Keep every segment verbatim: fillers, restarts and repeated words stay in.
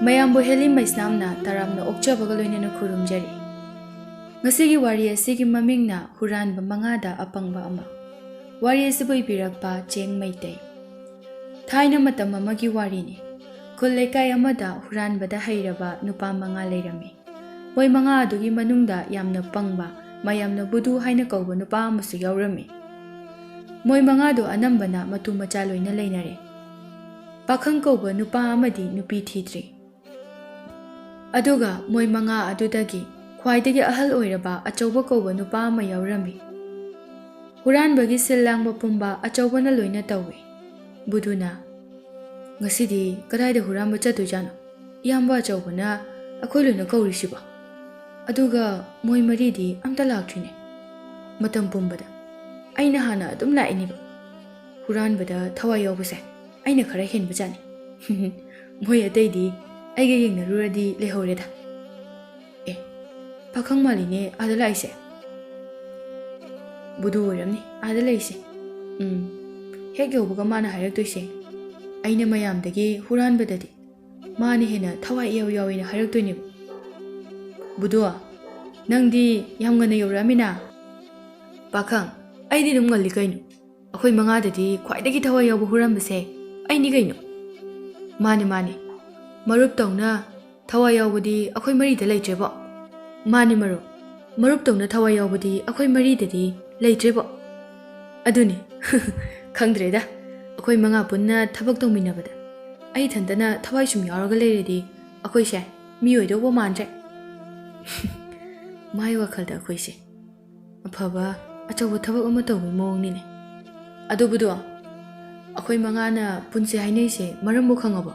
ꯃꯌꯥꯝꯕꯨ ꯍꯦꯂꯤ ꯃꯩꯁꯅꯥꯝꯅ ꯇꯔꯥꯝꯅ ꯑꯣꯛꯆꯕꯒ ꯂꯣꯏꯅꯅ ꯈꯨꯔꯨꯝꯖꯔꯤ꯫ ꯉꯁꯤꯒꯤ ꯋꯥꯔꯤ ꯑꯁꯤꯒꯤ ꯃꯃꯤꯡꯅ ꯍꯨꯔꯥꯟꯕ ꯃꯉꯥꯗ ꯑꯄꯪꯕ ꯑꯃ꯫ ꯋꯥꯔꯤ ꯑꯁꯤꯕꯨ ꯏꯕꯤꯔꯛꯄ ꯆꯦꯡ ꯃꯩꯇꯩ꯫ ꯊꯥꯏꯅ ꯃꯇꯝ ꯑꯃꯒꯤ ꯋꯥꯔꯤꯅꯤ꯫ ꯈꯨꯜ ꯂꯩꯀꯥꯏ ꯑꯃꯗ ꯍꯨꯔꯥꯟꯕꯗ ꯍꯩꯔꯕ ꯅꯨꯄꯥ ꯃꯉꯥ ꯂꯩꯔꯝꯃꯤ꯫ ꯃꯣꯏ ꯃꯉꯥ ꯑꯗꯨꯒꯤ ꯃꯅꯨꯡꯗ ꯌꯥꯝꯅ ꯄꯪꯕ, ꯃꯌꯥꯝꯅ ꯕꯨꯗꯨ ꯍꯥꯏꯅ ꯀꯧꯕ ꯅꯨꯄꯥ ꯑꯃꯁꯨ ꯌꯥꯎꯔꯝꯃꯤ꯫ ꯃꯣꯏ ꯃꯉꯥꯗꯣ ꯑꯅꯝꯕꯅ ꯃꯇꯨ ꯃꯆꯥ ꯂꯣꯏꯅ ꯂꯩꯅꯔꯦ꯫ ꯄꯥꯈꯪ ꯀꯧꯕ ꯅꯨꯄꯥ ꯑꯃꯗꯤ ꯅꯨꯄꯤ ꯊꯤꯗ꯭ꯔꯤ꯫ ꯑꯗꯨꯒ ꯃꯣꯏ ꯃꯉꯥ ꯑꯗꯨꯗꯒꯤ ꯈ꯭ꯋꯥꯏꯗꯒꯤ ꯑꯍꯜ ꯑꯣꯏꯔꯕ ꯑꯆꯧꯕ ꯀꯧꯕ ꯅꯨꯄꯥ ꯑꯃ ꯌꯥꯎꯔꯝꯃꯤ꯫ ꯍꯨꯔꯥꯟꯕꯒꯤ ꯁꯤꯜ ꯂꯥꯡꯕ ꯄꯨꯝꯕ ꯑꯆꯧꯕꯅ ꯂꯣꯏꯅ ꯇꯧꯏ꯫ ꯕꯨꯗꯨꯅ, "ꯉꯁꯤꯗꯤ ꯀꯗꯥꯏꯗ ꯍꯨꯔꯥꯟꯕ ꯆꯠꯇꯣꯏꯖꯥꯠꯅꯣ? ꯏꯌꯥꯝꯕ ꯑꯆꯧꯕꯅ ꯑꯩꯈꯣꯏ ꯂꯣꯏꯅ ꯀꯧꯔꯤꯁꯤꯕꯣ? ꯑꯗꯨꯒ ꯃꯣꯏ ꯃꯔꯤꯗꯤ ꯑꯝꯇ ꯂꯥꯛꯇ꯭ꯔꯤꯅꯦ꯫ ꯃꯇꯝ ꯄꯨꯝꯕꯗ ꯑꯩꯅ ꯍꯥꯟꯅ ꯑꯗꯨꯝ ꯂꯥꯛꯏꯅꯦꯕ꯫ ꯍꯨꯔꯥꯟꯕꯗ ꯊꯋꯥꯏ ꯌꯥꯎꯕꯁꯦ ꯑꯩꯅ ꯈꯔ ꯍꯦꯟꯕꯖꯥꯠꯅꯤ꯫ ꯃꯣꯏ ꯑꯇꯩꯗꯤ ꯑꯩꯒ ꯌꯦꯡꯅꯔꯨꯔꯗꯤ ꯂꯩꯍꯧꯔꯦꯗ꯫ ꯑꯦ, ꯄꯥꯈꯪ ꯃꯥꯜꯂꯤꯅꯦ ꯑꯥꯗ ꯂꯥꯛꯏꯁꯦ꯫ ꯕꯨꯗꯨ ꯑꯣꯏꯔꯝꯅꯤ ꯑꯥꯗ ꯂꯩꯁꯦ꯫ ꯎꯝ, ꯍꯦꯛ ꯌꯧꯕꯒ ꯃꯥꯅ ꯍꯥꯏꯔꯛꯇꯣꯏꯁꯦ, ꯑꯩꯅ ꯃꯌꯥꯝꯗꯒꯤ ꯍꯨꯔꯥꯟꯕꯗꯗꯤ ꯃꯥꯅ ꯍꯦꯟꯅ ꯊꯋꯥꯏ ꯏꯌꯥꯎ ꯌꯥꯎꯏꯅ ꯍꯥꯏꯔꯛꯇꯣꯏꯅꯦꯕ꯫ ꯕꯨꯗꯨ, ꯅꯪꯗꯤ ꯌꯥꯝ ꯉꯟꯅ ꯌꯧꯔꯛꯑꯝꯃꯤꯅ?" "ꯄꯥꯈꯪ, ꯑꯩꯗꯤ ꯑꯗꯨꯝ ꯉꯜꯂꯤ ꯀꯩꯅꯣ꯫ ꯑꯩꯈꯣꯏ ꯃꯉꯥꯗꯗꯤ ꯈ꯭ꯋꯥꯏꯗꯒꯤ ꯊꯋꯥꯏ ꯌꯥꯎꯕ ꯍꯨꯔꯥꯟꯕꯁꯦ ꯑꯩꯅꯤ ꯀꯩꯅꯣ꯫" "ꯃꯥꯅꯦ, ꯃꯥꯅꯦ꯫ ꯃꯔꯨꯞꯇꯧꯅ ꯊꯋꯥꯏ ꯌꯥꯎꯕꯗꯤ ꯑꯩꯈꯣꯏ ꯃꯔꯤꯗ ꯂꯩꯇ꯭ꯔꯦꯕꯣ꯫" "ꯃꯥꯅꯦ ꯃꯔꯨꯞ, ꯃꯔꯨꯞꯇꯧꯅ ꯊꯋꯥꯏ ꯌꯥꯎꯕꯗꯤ ꯑꯩꯈꯣꯏ ꯃꯔꯤꯗꯗꯤ ꯂꯩꯇ꯭ꯔꯦꯕꯣ꯫" "ꯑꯗꯨꯅꯤ꯫ ꯈꯪꯗ꯭ꯔꯦꯗ, ꯑꯩꯈꯣꯏ ꯃꯉꯥ ꯄꯨꯟꯅ ꯊꯕꯛ ꯇꯧꯃꯤꯟꯅꯕꯗ ꯑꯩ ꯏꯊꯟꯇꯅ ꯊꯋꯥꯏ ꯁꯨꯝ ꯌꯥꯎꯔꯒ ꯂꯩꯔꯗꯤ ꯑꯩꯈꯣꯏꯁꯦ ꯃꯤ ꯑꯣꯏꯗꯧꯕ ꯃꯥꯟꯗ꯭ꯔꯦ꯫" ꯃꯥꯏ ꯋꯥꯈꯜꯗ ꯑꯩꯈꯣꯏꯁꯦ ꯑꯐꯕ ꯑꯆꯧꯕ ꯊꯕꯛ ꯑꯃ ꯇꯧꯕꯒꯤ ꯃꯑꯣꯡꯅꯤꯅꯦ꯫ "ꯑꯗꯨꯕꯨꯗꯣ, ꯑꯩꯈꯣꯏ ꯃꯉꯥꯅ ꯄꯨꯟꯁꯦ ꯍꯥꯏꯅꯩꯁꯦ ꯃꯔꯝꯕꯨ ꯈꯪꯉꯕꯣ?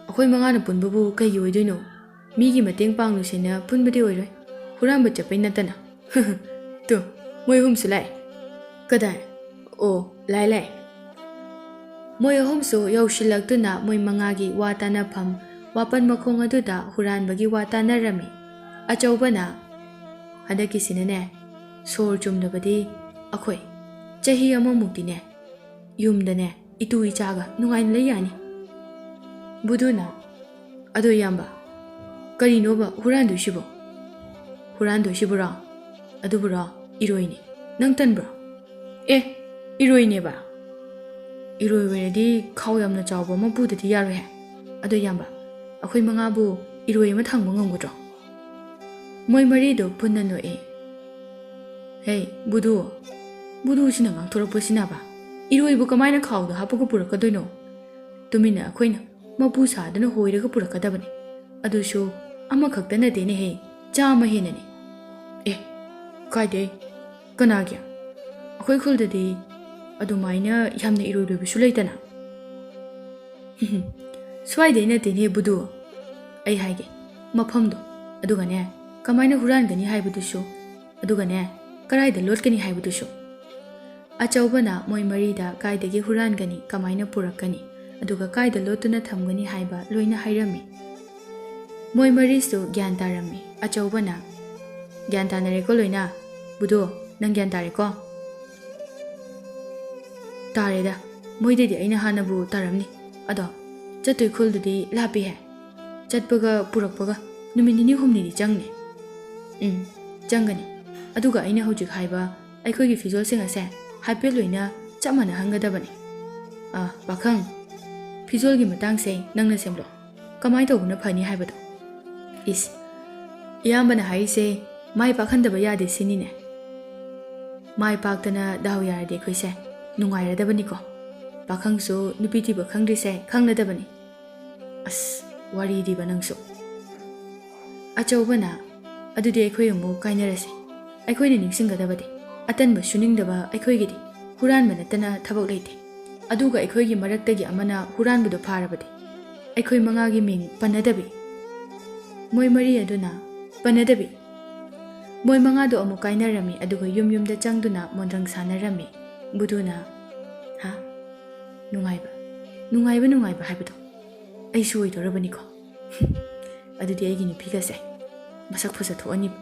ꯑꯩꯈꯣꯏ ꯃꯉꯥꯅ ꯄꯨꯟꯕꯕꯨ ꯀꯩꯒꯤ ꯑꯣꯏꯗꯣꯏꯅꯣ? ꯃꯤꯒꯤ ꯃꯇꯦꯡ ꯄꯥꯡꯂꯨꯁꯦꯅ ꯄꯨꯟꯕꯗꯤ ꯑꯣꯏꯔꯣꯏ, ꯍꯨꯔꯥꯟꯕ ꯆꯠꯄꯩ ꯅꯠꯇꯅ꯫" "ꯇꯨ, ꯃꯣꯏ ꯑꯍꯨꯝꯁꯨ ꯂꯥꯛꯑꯦ꯫" "ꯀꯗꯥꯏ?" "ꯑꯣ, ꯂꯥꯛꯑꯦ, ꯂꯥꯛꯑꯦ꯫" ꯃꯣꯏ ꯑꯍꯨꯝꯁꯨ ꯌꯧꯁꯤꯜꯂꯛꯇꯨꯅ ꯃꯣꯏ ꯃꯉꯥꯒꯤ ꯋꯥ ꯇꯥꯅꯐꯝ ꯋꯥꯄꯟ ꯃꯈꯣꯡ ꯑꯗꯨꯗ ꯍꯨꯔꯥꯟꯕꯒꯤ ꯋꯥ ꯇꯥꯅꯔꯝꯃꯤ꯫ ꯑꯆꯧꯕꯅ, "ꯍꯟꯗꯛꯀꯤꯁꯤꯅꯅꯦ, ꯁꯣꯔ ꯆꯨꯝꯗꯕꯗꯤ ꯑꯩꯈꯣꯏ ꯆꯍꯤ ꯑꯃꯃꯨꯛꯇꯤꯅꯦ, ꯌꯨꯝꯗꯅꯦ ꯏꯇꯨ ꯏꯆꯥꯒ ꯅꯨꯡꯉꯥꯏꯅ ꯂꯩ ꯌꯥꯅꯤ꯫" ꯕꯨꯗꯨꯅ, ꯑꯗꯣ ꯏꯌꯥꯝꯕ, ꯀꯔꯤꯅꯣꯕ ꯍꯨꯔꯥꯟꯗꯣꯏꯁꯤꯕꯣ? ꯍꯨꯔꯥꯟꯗꯣꯏꯁꯤꯕꯨꯔꯣ? ꯑꯗꯨꯕꯨꯔꯣ, ꯏꯔꯣꯏꯅꯦ꯫ ꯅꯪ ꯇꯟꯕ꯭ꯔꯣ? ꯑꯦ, ꯏꯔꯣꯏꯅꯦꯕ? ꯏꯔꯣꯏ ꯑꯣꯏꯔꯗꯤ ꯈꯥꯎ ꯌꯥꯝꯅ ꯆꯥꯎꯕ ꯑꯃ ꯄꯨꯗꯗꯤ ꯌꯥꯔꯣꯏꯍꯦ꯫ ꯑꯗꯣ ꯏꯌꯥꯝꯕ, ꯑꯩꯈꯣꯏ ꯃꯉꯥꯕꯨ ꯏꯔꯣꯏ ꯑꯃ ꯊꯥꯡꯕ ꯉꯝꯒꯗ꯭ꯔꯣ? ꯃꯣꯏ ꯃꯔꯤꯗꯣ ꯄꯨꯟꯅ ꯅꯣꯛꯑꯦ꯫ ꯍꯦ, ꯕꯨꯗꯨ, ꯕꯨꯗꯨꯁꯤꯅ ꯉꯥꯡꯊꯣꯔꯛꯄꯁꯤꯅꯕ, ꯏꯔꯣꯏꯕꯨ ꯀꯃꯥꯏꯅ ꯈꯥꯎꯗ ꯍꯥꯞꯄꯒ ꯄꯨꯔꯛꯀꯗꯣꯏꯅꯣ? ꯇꯨꯃꯤꯟꯅ ꯑꯩꯈꯣꯏꯅ ꯃꯄꯨ ꯁꯥꯗꯨꯅ ꯍꯣꯏꯔꯒ ꯄꯨꯔꯛꯀꯗꯕꯅꯤ꯫ ꯑꯗꯨꯁꯨ ꯑꯃꯈꯛꯇ ꯅꯠꯇꯦꯅꯦꯍꯦ, ꯆꯥꯝꯃ ꯍꯦꯟꯅꯅꯤ꯫ ꯑꯦ, ꯀꯥꯏꯗꯩ? ꯀꯅꯥꯒꯤ? ꯑꯩꯈꯣꯏ ꯈꯨꯜꯗꯗꯤ ꯑꯗꯨꯃꯥꯏꯅ ꯌꯥꯝꯅ ꯏꯔꯣꯏ ꯂꯣꯏꯕꯁꯨ ꯂꯩꯇꯅ꯫ ꯁ꯭ꯋꯥꯏꯗꯩ ꯅꯠꯇꯦꯅꯦ ꯕꯨꯗꯨ꯫ ꯑꯩ ꯍꯥꯏꯒꯦ, ꯃꯐꯝꯗꯣ, ꯑꯗꯨꯒꯅꯦ, ꯀꯃꯥꯏꯅ ꯍꯨꯔꯥꯟꯒꯅꯤ ꯍꯥꯏꯕꯗꯨꯁꯨ, ꯑꯗꯨꯒꯅꯦ, ꯀꯗꯥꯏꯗ ꯂꯣꯠꯀꯅꯤ ꯍꯥꯏꯕꯗꯨꯁꯨ꯫ ꯑꯆꯧꯕꯅ ꯃꯣꯏ ꯃꯔꯤꯗ ꯀꯥꯏꯗꯒꯤ ꯍꯨꯔꯥꯟꯒꯅꯤ, ꯀꯃꯥꯏꯅ ꯄꯨꯔꯛꯀꯅꯤ, ꯑꯗꯨꯒ ꯀꯥꯏꯗ ꯂꯣꯠꯇꯨꯅ ꯊꯝꯒꯅꯤ ꯍꯥꯏꯕ ꯂꯣꯏꯅ ꯍꯥꯏꯔꯝꯃꯤ꯫ ꯃꯣꯏ ꯃꯔꯤꯁꯨ ꯒ꯭ꯌꯥꯟ ꯇꯥꯔꯝꯃꯤ꯫ ꯑꯆꯧꯕꯅ, "ꯒ꯭ꯌꯥꯟ ꯇꯥꯅꯔꯦꯀꯣ ꯂꯣꯏꯅ? ꯕꯨꯗꯨ, ꯅꯪ ꯒ꯭ꯌꯥꯟ ꯇꯥꯔꯦꯀꯣ?" "ꯇꯥꯔꯦꯗ, ꯃꯣꯏꯗꯩꯗꯤ ꯑꯩꯅ ꯍꯥꯟꯅꯕꯨ ꯇꯥꯔꯝꯅꯤ꯫ ꯑꯗꯣ ꯆꯠꯇꯣꯏ ꯈꯨꯜꯗꯨꯗꯤ ꯂꯥꯞꯄꯤꯍꯦ꯫ ꯆꯠꯄꯒ ꯄꯨꯔꯛꯄꯒ ꯅꯨꯃꯤꯠ ꯅꯤꯅꯤ ꯍꯨꯝꯅꯤꯗꯤ ꯆꯪꯅꯤ꯫" "ꯎꯝ, ꯆꯪꯒꯅꯤ꯫ ꯑꯗꯨꯒ ꯑꯩꯅ ꯍꯧꯖꯤꯛ ꯍꯥꯏꯕ ꯑꯩꯈꯣꯏꯒꯤ ꯐꯤꯖꯣꯜꯁꯤꯡ ꯑꯁꯦ ꯍꯥꯏꯐꯦꯠ ꯂꯣꯏꯅ ꯆꯞ ꯃꯥꯟꯅꯍꯟꯒꯗꯕꯅꯤ꯫ ꯑꯥ, ꯄꯥꯈꯪ, ꯐꯤꯖꯣꯜꯒꯤ ꯃꯇꯥꯡꯁꯦ ꯅꯪꯅ ꯁꯦꯝꯂꯣ꯫ ꯀꯃꯥꯏ ꯇꯧꯕꯅ ꯐꯅꯤ ꯍꯥꯏꯕꯗꯣ꯫" ꯏꯁ, ꯏꯌꯥꯝꯕꯅ ꯍꯥꯏꯔꯤꯁꯦ ꯃꯥꯏ ꯄꯥꯛꯍꯟꯗꯕ ꯌꯥꯗꯦ ꯁꯤꯅꯤꯅꯦ꯫ ꯃꯥꯏ ꯄꯥꯛꯇꯅ ꯗꯥꯎ ꯌꯥꯔꯗꯤ ꯑꯩꯈꯣꯏꯁꯦ ꯅꯨꯡꯉꯥꯏꯔꯗꯕꯅꯤꯀꯣ꯫ ꯄꯥꯈꯪꯁꯨ ꯅꯨꯄꯤ ꯊꯤꯕ ꯈꯪꯗ꯭ꯔꯤꯁꯦ ꯈꯪꯂꯗꯕꯅꯤ꯫ ꯑꯁ, ꯋꯥꯔꯤꯗꯤꯕ ꯅꯪꯁꯨ꯫ ꯑꯆꯧꯕꯅ, "ꯑꯗꯨꯗꯤ ꯑꯩꯈꯣꯏ ꯑꯃꯨꯛ ꯀꯥꯏꯅꯔꯁꯤ꯫ ꯑꯩꯈꯣꯏꯅ ꯅꯤꯡꯁꯤꯡꯒꯗꯕꯗꯤ, ꯑꯇꯟꯕ ꯁꯨꯅꯤꯡꯗꯕ ꯑꯩꯈꯣꯏꯒꯤꯗꯤ ꯍꯨꯔꯥꯟꯕ ꯅꯠꯇꯅ ꯊꯕꯛ ꯂꯩꯇꯦ꯫ ꯑꯗꯨꯒ ꯑꯩꯈꯣꯏꯒꯤ ꯃꯔꯛꯇꯒꯤ ꯑꯃꯅ ꯍꯨꯔꯥꯟꯕꯗꯣ ꯐꯥꯔꯕꯗꯤ, ꯑꯩꯈꯣꯏ ꯃꯉꯥꯒꯤ ꯃꯤꯡ ꯄꯟꯅꯗꯕꯤ꯫" ꯃꯣꯏ ꯃꯔꯤ ꯑꯗꯨꯅ, "ꯄꯟꯅꯗꯕꯤ꯫" ꯃꯣꯏ ꯃꯉꯥꯗꯣ ꯑꯃꯨꯛ ꯀꯥꯏꯅꯔꯝꯃꯤ, ꯑꯗꯨꯒ ꯌꯨꯝ ꯌꯨꯝꯗ ꯆꯪꯗꯨꯅ ꯃꯣꯟꯗ꯭ꯔꯪ ꯁꯥꯟꯅꯔꯝꯃꯤ꯫ ꯕꯨꯗꯨꯅ, "ꯍꯥ? ꯅꯨꯡꯉꯥꯏꯕ, ꯅꯨꯡꯉꯥꯏꯕ, ꯅꯨꯡꯉꯥꯏꯕ ꯍꯥꯏꯕꯗꯣ ꯑꯩꯁꯨ ꯑꯣꯏꯗꯣꯔꯕꯅꯤꯀꯣ꯫" ꯑꯗꯨꯗꯤ ꯑꯩꯒꯤ ꯅꯨꯄꯤꯒꯁꯦ ꯃꯁꯛ ꯐꯖ ꯊꯣꯛꯑꯅꯤꯕ꯫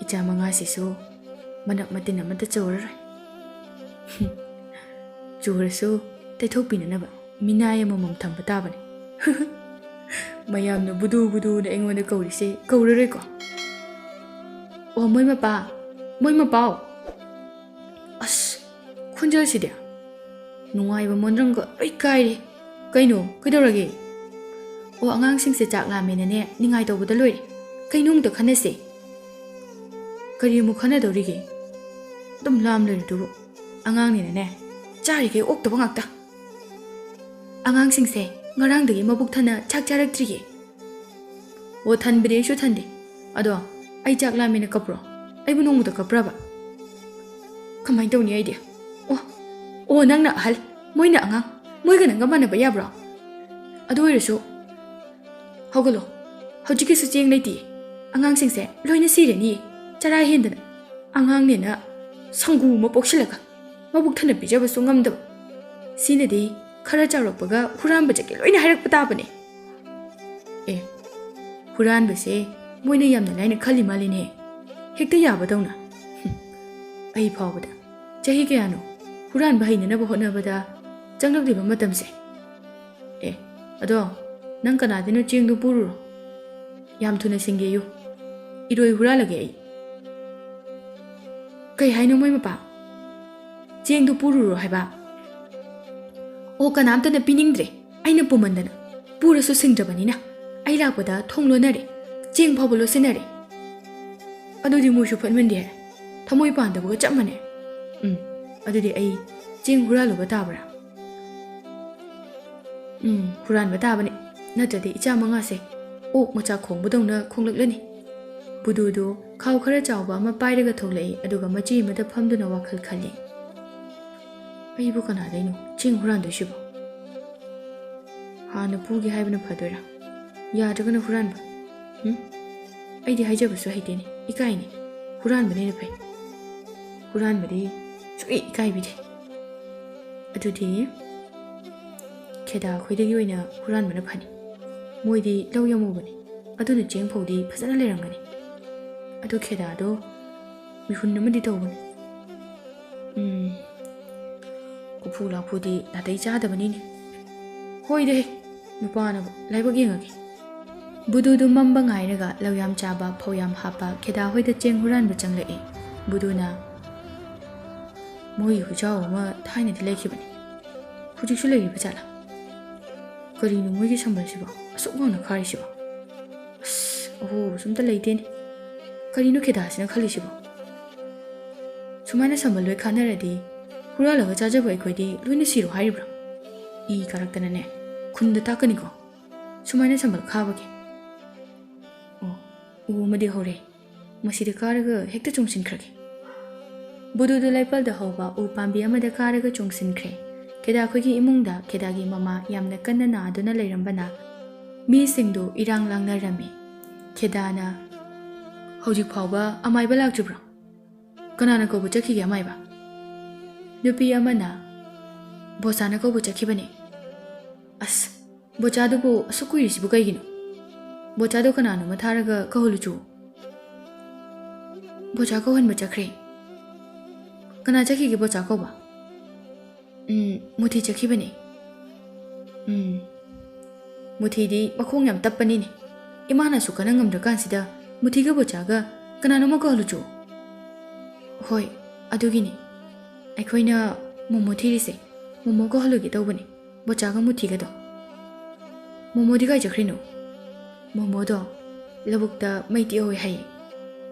ꯏꯆꯥ ꯃꯉꯥꯁꯤꯁꯨ ꯃꯅꯞ ꯃꯇꯤꯟ ꯑꯃꯠꯇ ꯆꯨꯔꯔꯣꯏ꯫ ꯆꯨꯔꯁꯨ ꯇꯩꯊꯣꯛꯄꯤꯅꯅꯕ ꯃꯤꯅꯥꯏ ꯑꯃꯃꯝ ꯊꯝꯕ ꯇꯥꯕꯅꯤ꯫ ꯃꯌꯥꯝꯅ ꯕꯨꯗꯨ ꯕꯨꯗꯨꯅ ꯑꯩꯉꯣꯟꯗ ꯀꯧꯔꯤꯁꯦ ꯀꯧꯔꯔꯣꯏꯀꯣ? ꯑꯣ, ꯃꯣꯏ ꯃꯄꯥ, ꯃꯣꯏ ꯃꯄꯥꯎ꯫ ꯑꯁ, ꯈꯣꯟꯖꯦꯜꯁꯤꯗꯤ꯫ ꯅꯨꯡꯉꯥꯏꯕ ꯃꯣꯟꯗ꯭ꯔꯪꯒ ꯂꯣꯏ ꯀꯥꯏꯔꯦ꯫ ꯀꯩꯅꯣ, ꯀꯩꯗꯧꯔꯒꯦ? ꯑꯣ, ꯑꯉꯥꯡꯁꯤꯡꯁꯦ ꯆꯥꯛ ꯂꯥꯝꯃꯦꯅꯅꯦ, ꯅꯤꯡꯉꯥꯏ ꯇꯧꯕꯗ ꯂꯣꯏꯔꯦ꯫ ꯀꯩꯅꯣ ꯑꯝꯇ ꯈꯟꯅꯁꯦ꯫ ꯀꯔꯤ ꯑꯃꯨꯛ ꯈꯟꯅꯗꯧꯔꯤꯒꯦ? ꯑꯗꯨꯝ ꯂꯥꯝ ꯂꯩꯔꯤꯗꯨꯕꯨ꯫ ꯑꯉꯥꯡꯅꯤꯅꯅꯦ, ꯆꯥꯔꯤꯈꯩ ꯑꯣꯛꯇꯕ ꯉꯥꯛꯇ꯫ ꯑꯉꯥꯡꯁꯤꯡꯁꯦ ꯉꯔꯥꯡꯗꯒꯤ ꯃꯕꯨꯛ ꯊꯟꯅ ꯆꯥꯛ ꯆꯥꯔꯛꯇ꯭ꯔꯤꯌꯦ꯫ ꯑꯣ, ꯊꯟꯕꯗꯤ ꯑꯩꯁꯨ ꯊꯟꯗꯦ꯫ ꯑꯗꯣ ꯑꯩ ꯆꯥꯛ ꯂꯥꯝꯃꯦꯅ ꯀꯞꯄ꯭ꯔꯣ? ꯑꯩꯕꯨ ꯅꯣꯡꯃꯇ ꯀꯞꯄ꯭ꯔꯕ? ꯀꯃꯥꯏꯅ ꯇꯧꯅꯤ ꯑꯩꯗꯤ? ꯑꯣ, ꯑꯣ, ꯅꯪꯅ ꯑꯍꯜ, ꯃꯣꯏꯅ ꯑꯉꯥꯡ, ꯃꯣꯏꯒ ꯅꯪꯒ ꯃꯥꯟꯅꯕ ꯌꯥꯕ꯭ꯔꯣ? ꯑꯗꯨ ꯑꯣꯏꯔꯁꯨ, ꯍꯧꯒꯠꯂꯣ, ꯍꯧꯖꯤꯛꯀꯤꯁꯨ ꯆꯦꯡ ꯂꯩꯇꯦ꯫ ꯑꯉꯥꯡꯁꯤꯡꯁꯦ ꯂꯣꯏꯅ ꯁꯤꯔꯅꯤꯌꯦ, ꯆꯔꯥ ꯍꯦꯟꯗꯅ꯫ ꯑꯉꯥꯡꯅꯦꯅ ꯁꯪꯒꯨ ꯑꯃ ꯄꯣꯛꯁꯤꯜꯂꯒ ꯃꯕꯨꯛ ꯊꯟꯅ ꯄꯤꯖꯕꯁꯨ ꯉꯝꯗꯕ꯫ ꯁꯤꯅꯗꯤ ꯈꯔ ꯆꯥꯎꯔꯛꯄꯒ ꯍꯨꯔꯥꯟꯕ ꯆꯠꯀꯦ ꯂꯣꯏꯅ ꯍꯥꯏꯔꯛꯄ ꯇꯥꯕꯅꯦ꯫ ꯑꯦ, ꯍꯨꯔꯥꯟꯕꯁꯦ ꯃꯣꯏꯅ ꯌꯥꯝꯅ ꯂꯥꯏꯅ ꯈꯜꯂꯤ ꯃꯥꯜꯂꯤꯅꯦ, ꯍꯦꯛꯇ ꯌꯥꯕꯗꯧꯅ꯫ ꯍꯨꯝ, ꯑꯩ ꯐꯥꯎꯕꯗ ꯆꯍꯤ ꯀꯌꯥꯅꯣ ꯍꯨꯔꯥꯟꯕ ꯍꯩꯅꯅꯕ ꯍꯣꯠꯅꯕꯗ ꯆꯪꯂꯛꯂꯤꯕ ꯃꯇꯝꯁꯦ꯫ ꯑꯦ, ꯑꯗꯣ ꯅꯪ ꯀꯅꯥꯗꯅꯣ ꯆꯦꯡꯗꯣ ꯄꯨꯔꯨꯔꯣ, ꯌꯥꯝ ꯊꯨꯅ ꯁꯤꯡꯒꯦꯌꯨ, ꯏꯔꯣꯏ ꯍꯨꯔꯥꯜꯂꯒꯦ ꯑꯩ꯫ ꯀꯩ ꯍꯥꯏꯅꯣ ꯃꯣꯏ ꯃꯄꯥ? ꯆꯦꯡꯗꯣ ꯄꯨꯔꯨꯔꯣ ꯍꯥꯏꯕ? ꯑꯣ, ꯀꯅꯥꯝꯇꯅ ꯄꯤꯅꯤꯡꯗ꯭ꯔꯦ, ꯑꯩꯅ ꯄꯨꯃꯟꯗꯅ꯫ ꯄꯨꯔꯁꯨ ꯁꯤꯡꯗ꯭ꯔꯕꯅꯤꯅ꯫ ꯑꯩ ꯂꯥꯛꯄꯗ ꯊꯣꯡ ꯂꯣꯟꯅꯔꯦ, ꯆꯦꯡ ꯐꯥꯎꯕ ꯂꯣꯠꯁꯤꯟꯅꯔꯦ꯫ ꯑꯗꯨꯗꯤ ꯃꯣꯏꯁꯨ ꯐꯠꯃꯟꯗꯦ ꯍꯥꯏ, ꯊꯃꯣꯏ ꯄꯥꯟꯗꯕꯒ ꯆꯞ ꯃꯥꯟꯅꯩ꯫ ꯎꯝ, ꯑꯗꯨꯗꯤ ꯑꯩ ꯆꯦꯡ ꯍꯨꯔꯥꯜꯂꯨꯕ ꯇꯥꯕ꯭ꯔꯥ? ꯎꯝ, ꯍꯨꯔꯥꯟꯕ ꯇꯥꯕꯅꯤ, ꯅꯠꯇ꯭ꯔꯗꯤ ꯏꯆꯥ ꯃꯉꯥꯁꯦ ꯑꯣꯛ ꯃꯆꯥ ꯈꯣꯡꯕꯗꯧꯅ ꯈꯣꯡꯂꯛꯂꯅꯤ꯫ ꯕꯨꯗꯨꯗꯨ ꯈꯥꯎ ꯈꯔ ꯆꯥꯎꯕ ꯑꯃ ꯄꯥꯏꯔꯒ ꯊꯣꯛꯂꯛꯏ, ꯑꯗꯨꯒ ꯃꯆꯤ ꯑꯃꯗ ꯐꯝꯗꯨꯅ ꯋꯥꯈꯜ ꯈꯜꯂꯤ꯫ ꯑꯩꯕꯨ ꯀꯅꯥꯗꯩꯅꯣ ꯆꯦꯡ ꯍꯨꯔꯥꯟꯗꯣꯏꯁꯤꯕꯣ? ꯍꯥꯟꯅ ꯄꯨꯒꯦ ꯍꯥꯏꯕꯅ ꯐꯗꯣꯏꯔꯥ? ꯌꯥꯗ꯭ꯔꯒꯅ ꯍꯨꯔꯥꯟꯕ? ꯎꯝ? ꯑꯩꯗꯤ ꯍꯥꯏꯖꯕꯁꯨ ꯍꯩꯇꯦꯅꯦ, ꯏꯀꯥꯏꯅꯦ꯫ ꯍꯨꯔꯥꯟꯕꯅ ꯍꯦꯟꯅ ꯐꯩ꯫ ꯍꯨꯔꯥꯟꯕꯗꯤ ꯁꯨꯛꯏ ꯏꯀꯥꯏꯕꯤꯗꯦ꯫ ꯑꯗꯨꯗꯤ ꯈꯦꯗꯥ ꯈꯣꯏꯗꯒꯤ ꯑꯣꯏꯅ ꯍꯨꯔꯥꯟꯕꯅ ꯐꯅꯤ꯫ ꯃꯣꯏꯗꯤ ꯂꯧ ꯌꯥꯝ ꯎꯕꯅꯤ, ꯑꯗꯨꯅ ꯆꯦꯡ ꯐꯧꯗꯤ ꯐꯖꯅ ꯂꯩꯔꯝꯒꯅꯤ꯫ ꯑꯗꯨ ꯈꯦꯗꯥꯗꯣ ꯃꯤꯍꯨꯟ ꯑꯃꯗꯤ ꯇꯧꯕꯅꯤ꯫ ꯎꯝ, ꯀꯨꯐꯨ ꯂꯥꯐꯨꯗꯤ ꯅꯥꯇꯩ ꯆꯥꯗꯕꯅꯤꯅꯦ꯫ ꯍꯣꯏꯗꯦ, ꯅꯨꯄꯥꯅꯕꯨ ꯂꯥꯏꯕꯛ ꯌꯦꯡꯉꯒꯦ꯫ ꯕꯨꯗꯨꯗꯨ ꯃꯝꯕ ꯉꯥꯏꯔꯒ ꯂꯧ ꯌꯥꯝ ꯆꯥꯕ, ꯐꯧ ꯌꯥꯝ ꯍꯥꯞꯄ ꯈꯦꯗꯥ ꯍꯣꯏꯗ ꯆꯦꯡ ꯍꯨꯔꯥꯟꯕ ꯆꯪꯂꯛꯏ꯫ ꯕꯨꯗꯨꯅ, "ꯃꯣꯏꯒꯤ ꯍꯨꯏꯖꯥꯎ ꯑꯃ ꯊꯥꯏꯅꯗꯤ ꯂꯩꯈꯤꯕꯅꯤ꯫ ꯍꯧꯖꯤꯛꯁꯨ ꯂꯩꯔꯤꯕ ꯖꯥꯠꯂꯥ? ꯀꯔꯤꯅꯣ ꯃꯣꯏꯒꯤ ꯁꯝꯕꯜꯁꯤꯕꯣ ꯑꯁꯨꯛ ꯋꯥꯡꯅ ꯈꯥꯔꯤꯁꯤꯕꯣ? ꯑꯁ, ꯑꯍꯣꯕꯁꯨ ꯑꯝꯇ ꯂꯩꯇꯦꯅꯦ꯫ ꯀꯔꯤꯅꯣ ꯈꯦꯗꯥꯁꯤꯅ ꯈꯜꯂꯤꯁꯤꯕꯣ? ꯁꯨꯃꯥꯏꯅ ꯁꯝꯕꯜ ꯂꯣꯏ ꯈꯥꯅꯔꯗꯤ ꯍꯨꯔꯥꯜꯂꯒ ꯆꯥꯖꯕ ꯑꯩꯈꯣꯏꯗꯤ ꯂꯣꯏꯅ ꯁꯤꯔꯣ ꯍꯥꯏꯔꯤꯕ꯭ꯔꯥ? ꯏ ꯀꯥꯔꯛꯇꯅꯅꯦ ꯈꯨꯟꯗ ꯇꯥꯛꯀꯅꯤꯀꯣ ꯁꯨꯃꯥꯏꯅ ꯁꯝꯕꯜ ꯈꯥꯕꯒꯤ꯫ ꯑꯣ, ꯎ ꯑꯃꯗꯤ ꯍꯧꯔꯦ꯫ ꯃꯁꯤꯗ ꯀꯥꯔꯒ ꯍꯦꯛꯇ ꯆꯣꯡꯁꯤꯟꯈ꯭ꯔꯒꯦ꯫" ꯕꯨꯗꯨꯗꯨ ꯂꯩꯄꯜꯗ ꯍꯧꯕ ꯎ ꯄꯥꯝꯕꯤ ꯑꯃꯗ ꯀꯥꯔꯒ ꯆꯣꯡꯁꯤꯟꯈ꯭ꯔꯦ꯫ ꯈꯦꯗꯥ ꯑꯩꯈꯣꯏꯒꯤ ꯏꯃꯨꯡꯗ ꯈꯦꯗꯥꯒꯤ ꯃꯃꯥ ꯌꯥꯝꯅ ꯀꯟꯅ ꯅꯥꯗꯨꯅ ꯂꯩꯔꯝꯕꯅ ꯃꯤꯁꯤꯡꯗꯨ ꯏꯔꯥꯡ ꯂꯥꯡꯅꯔꯝꯃꯤ꯫ ꯈꯦꯗꯥꯅ, "ꯍꯧꯖꯤꯛ ꯐꯥꯎꯕ ꯑꯃꯥꯏꯕ ꯂꯥꯛꯇ꯭ꯔꯤꯕ꯭ꯔꯣ? ꯀꯅꯥꯅ ꯀꯧꯕ ꯆꯠꯈꯤꯒꯦ ꯑꯃꯥꯏꯕ?" ꯅꯨꯄꯤ ꯑꯃꯅ, "ꯕꯣꯆꯥꯅ ꯀꯧꯕ ꯆꯠꯈꯤꯕꯅꯦ꯫" "ꯑꯁ, ꯕꯣꯆꯥꯗꯨꯕꯨ ꯑꯁꯨꯛ ꯀꯨꯏꯔꯤꯁꯤꯕꯨ ꯀꯩꯒꯤꯅꯣ? ꯕꯣꯆꯥꯗꯣ ꯀꯅꯥꯅꯣꯃ ꯊꯥꯔꯒ ꯀꯧꯍꯜꯂꯨꯆꯣ꯫" "ꯕꯣꯆꯥ ꯀꯧꯍꯟꯕ ꯆꯠꯈ꯭ꯔꯦ꯫" "ꯀꯅꯥ ꯆꯠꯈꯤꯒꯦ ꯕꯣꯆꯥ ꯀꯧꯕ?" "ꯎꯝ, ꯃꯨꯊꯤ ꯆꯠꯈꯤꯕꯅꯦ꯫" "ꯎꯝ, ꯃꯨꯊꯤꯗꯤ ꯃꯈꯣꯡ ꯌꯥꯝ ꯇꯞꯄꯅꯤꯅꯦ꯫ ꯏꯃꯥꯅꯁꯨ ꯀꯟꯅ ꯉꯝꯗ꯭ꯔꯀꯥꯟꯁꯤꯗ ꯃꯨꯊꯤꯒ ꯕꯣꯆꯥꯒ ꯀꯅꯥꯅꯣꯃ ꯀꯧꯍꯜꯂꯨꯆꯣ꯫" "ꯍꯣꯏ, ꯑꯗꯨꯒꯤꯅꯦ ꯑꯩꯈꯣꯏꯅ ꯃꯣꯃꯣ ꯊꯤꯔꯤꯁꯦ꯫ ꯃꯣꯃꯣ ꯀꯧꯍꯜꯂꯨꯒꯦ ꯇꯧꯕꯅꯦ, ꯕꯣꯆꯥꯒ ꯃꯨꯊꯤꯒꯗꯣ꯫" "ꯃꯣꯃꯣꯗꯤ ꯀꯥꯏ ꯆꯠꯈ꯭ꯔꯤꯅꯣ?" "ꯃꯣꯃꯣꯗꯣ ꯂꯧꯕꯨꯛꯇ ꯃꯩ ꯇꯦꯛꯍꯧꯋꯦ ꯍꯥꯏꯌꯦ꯫"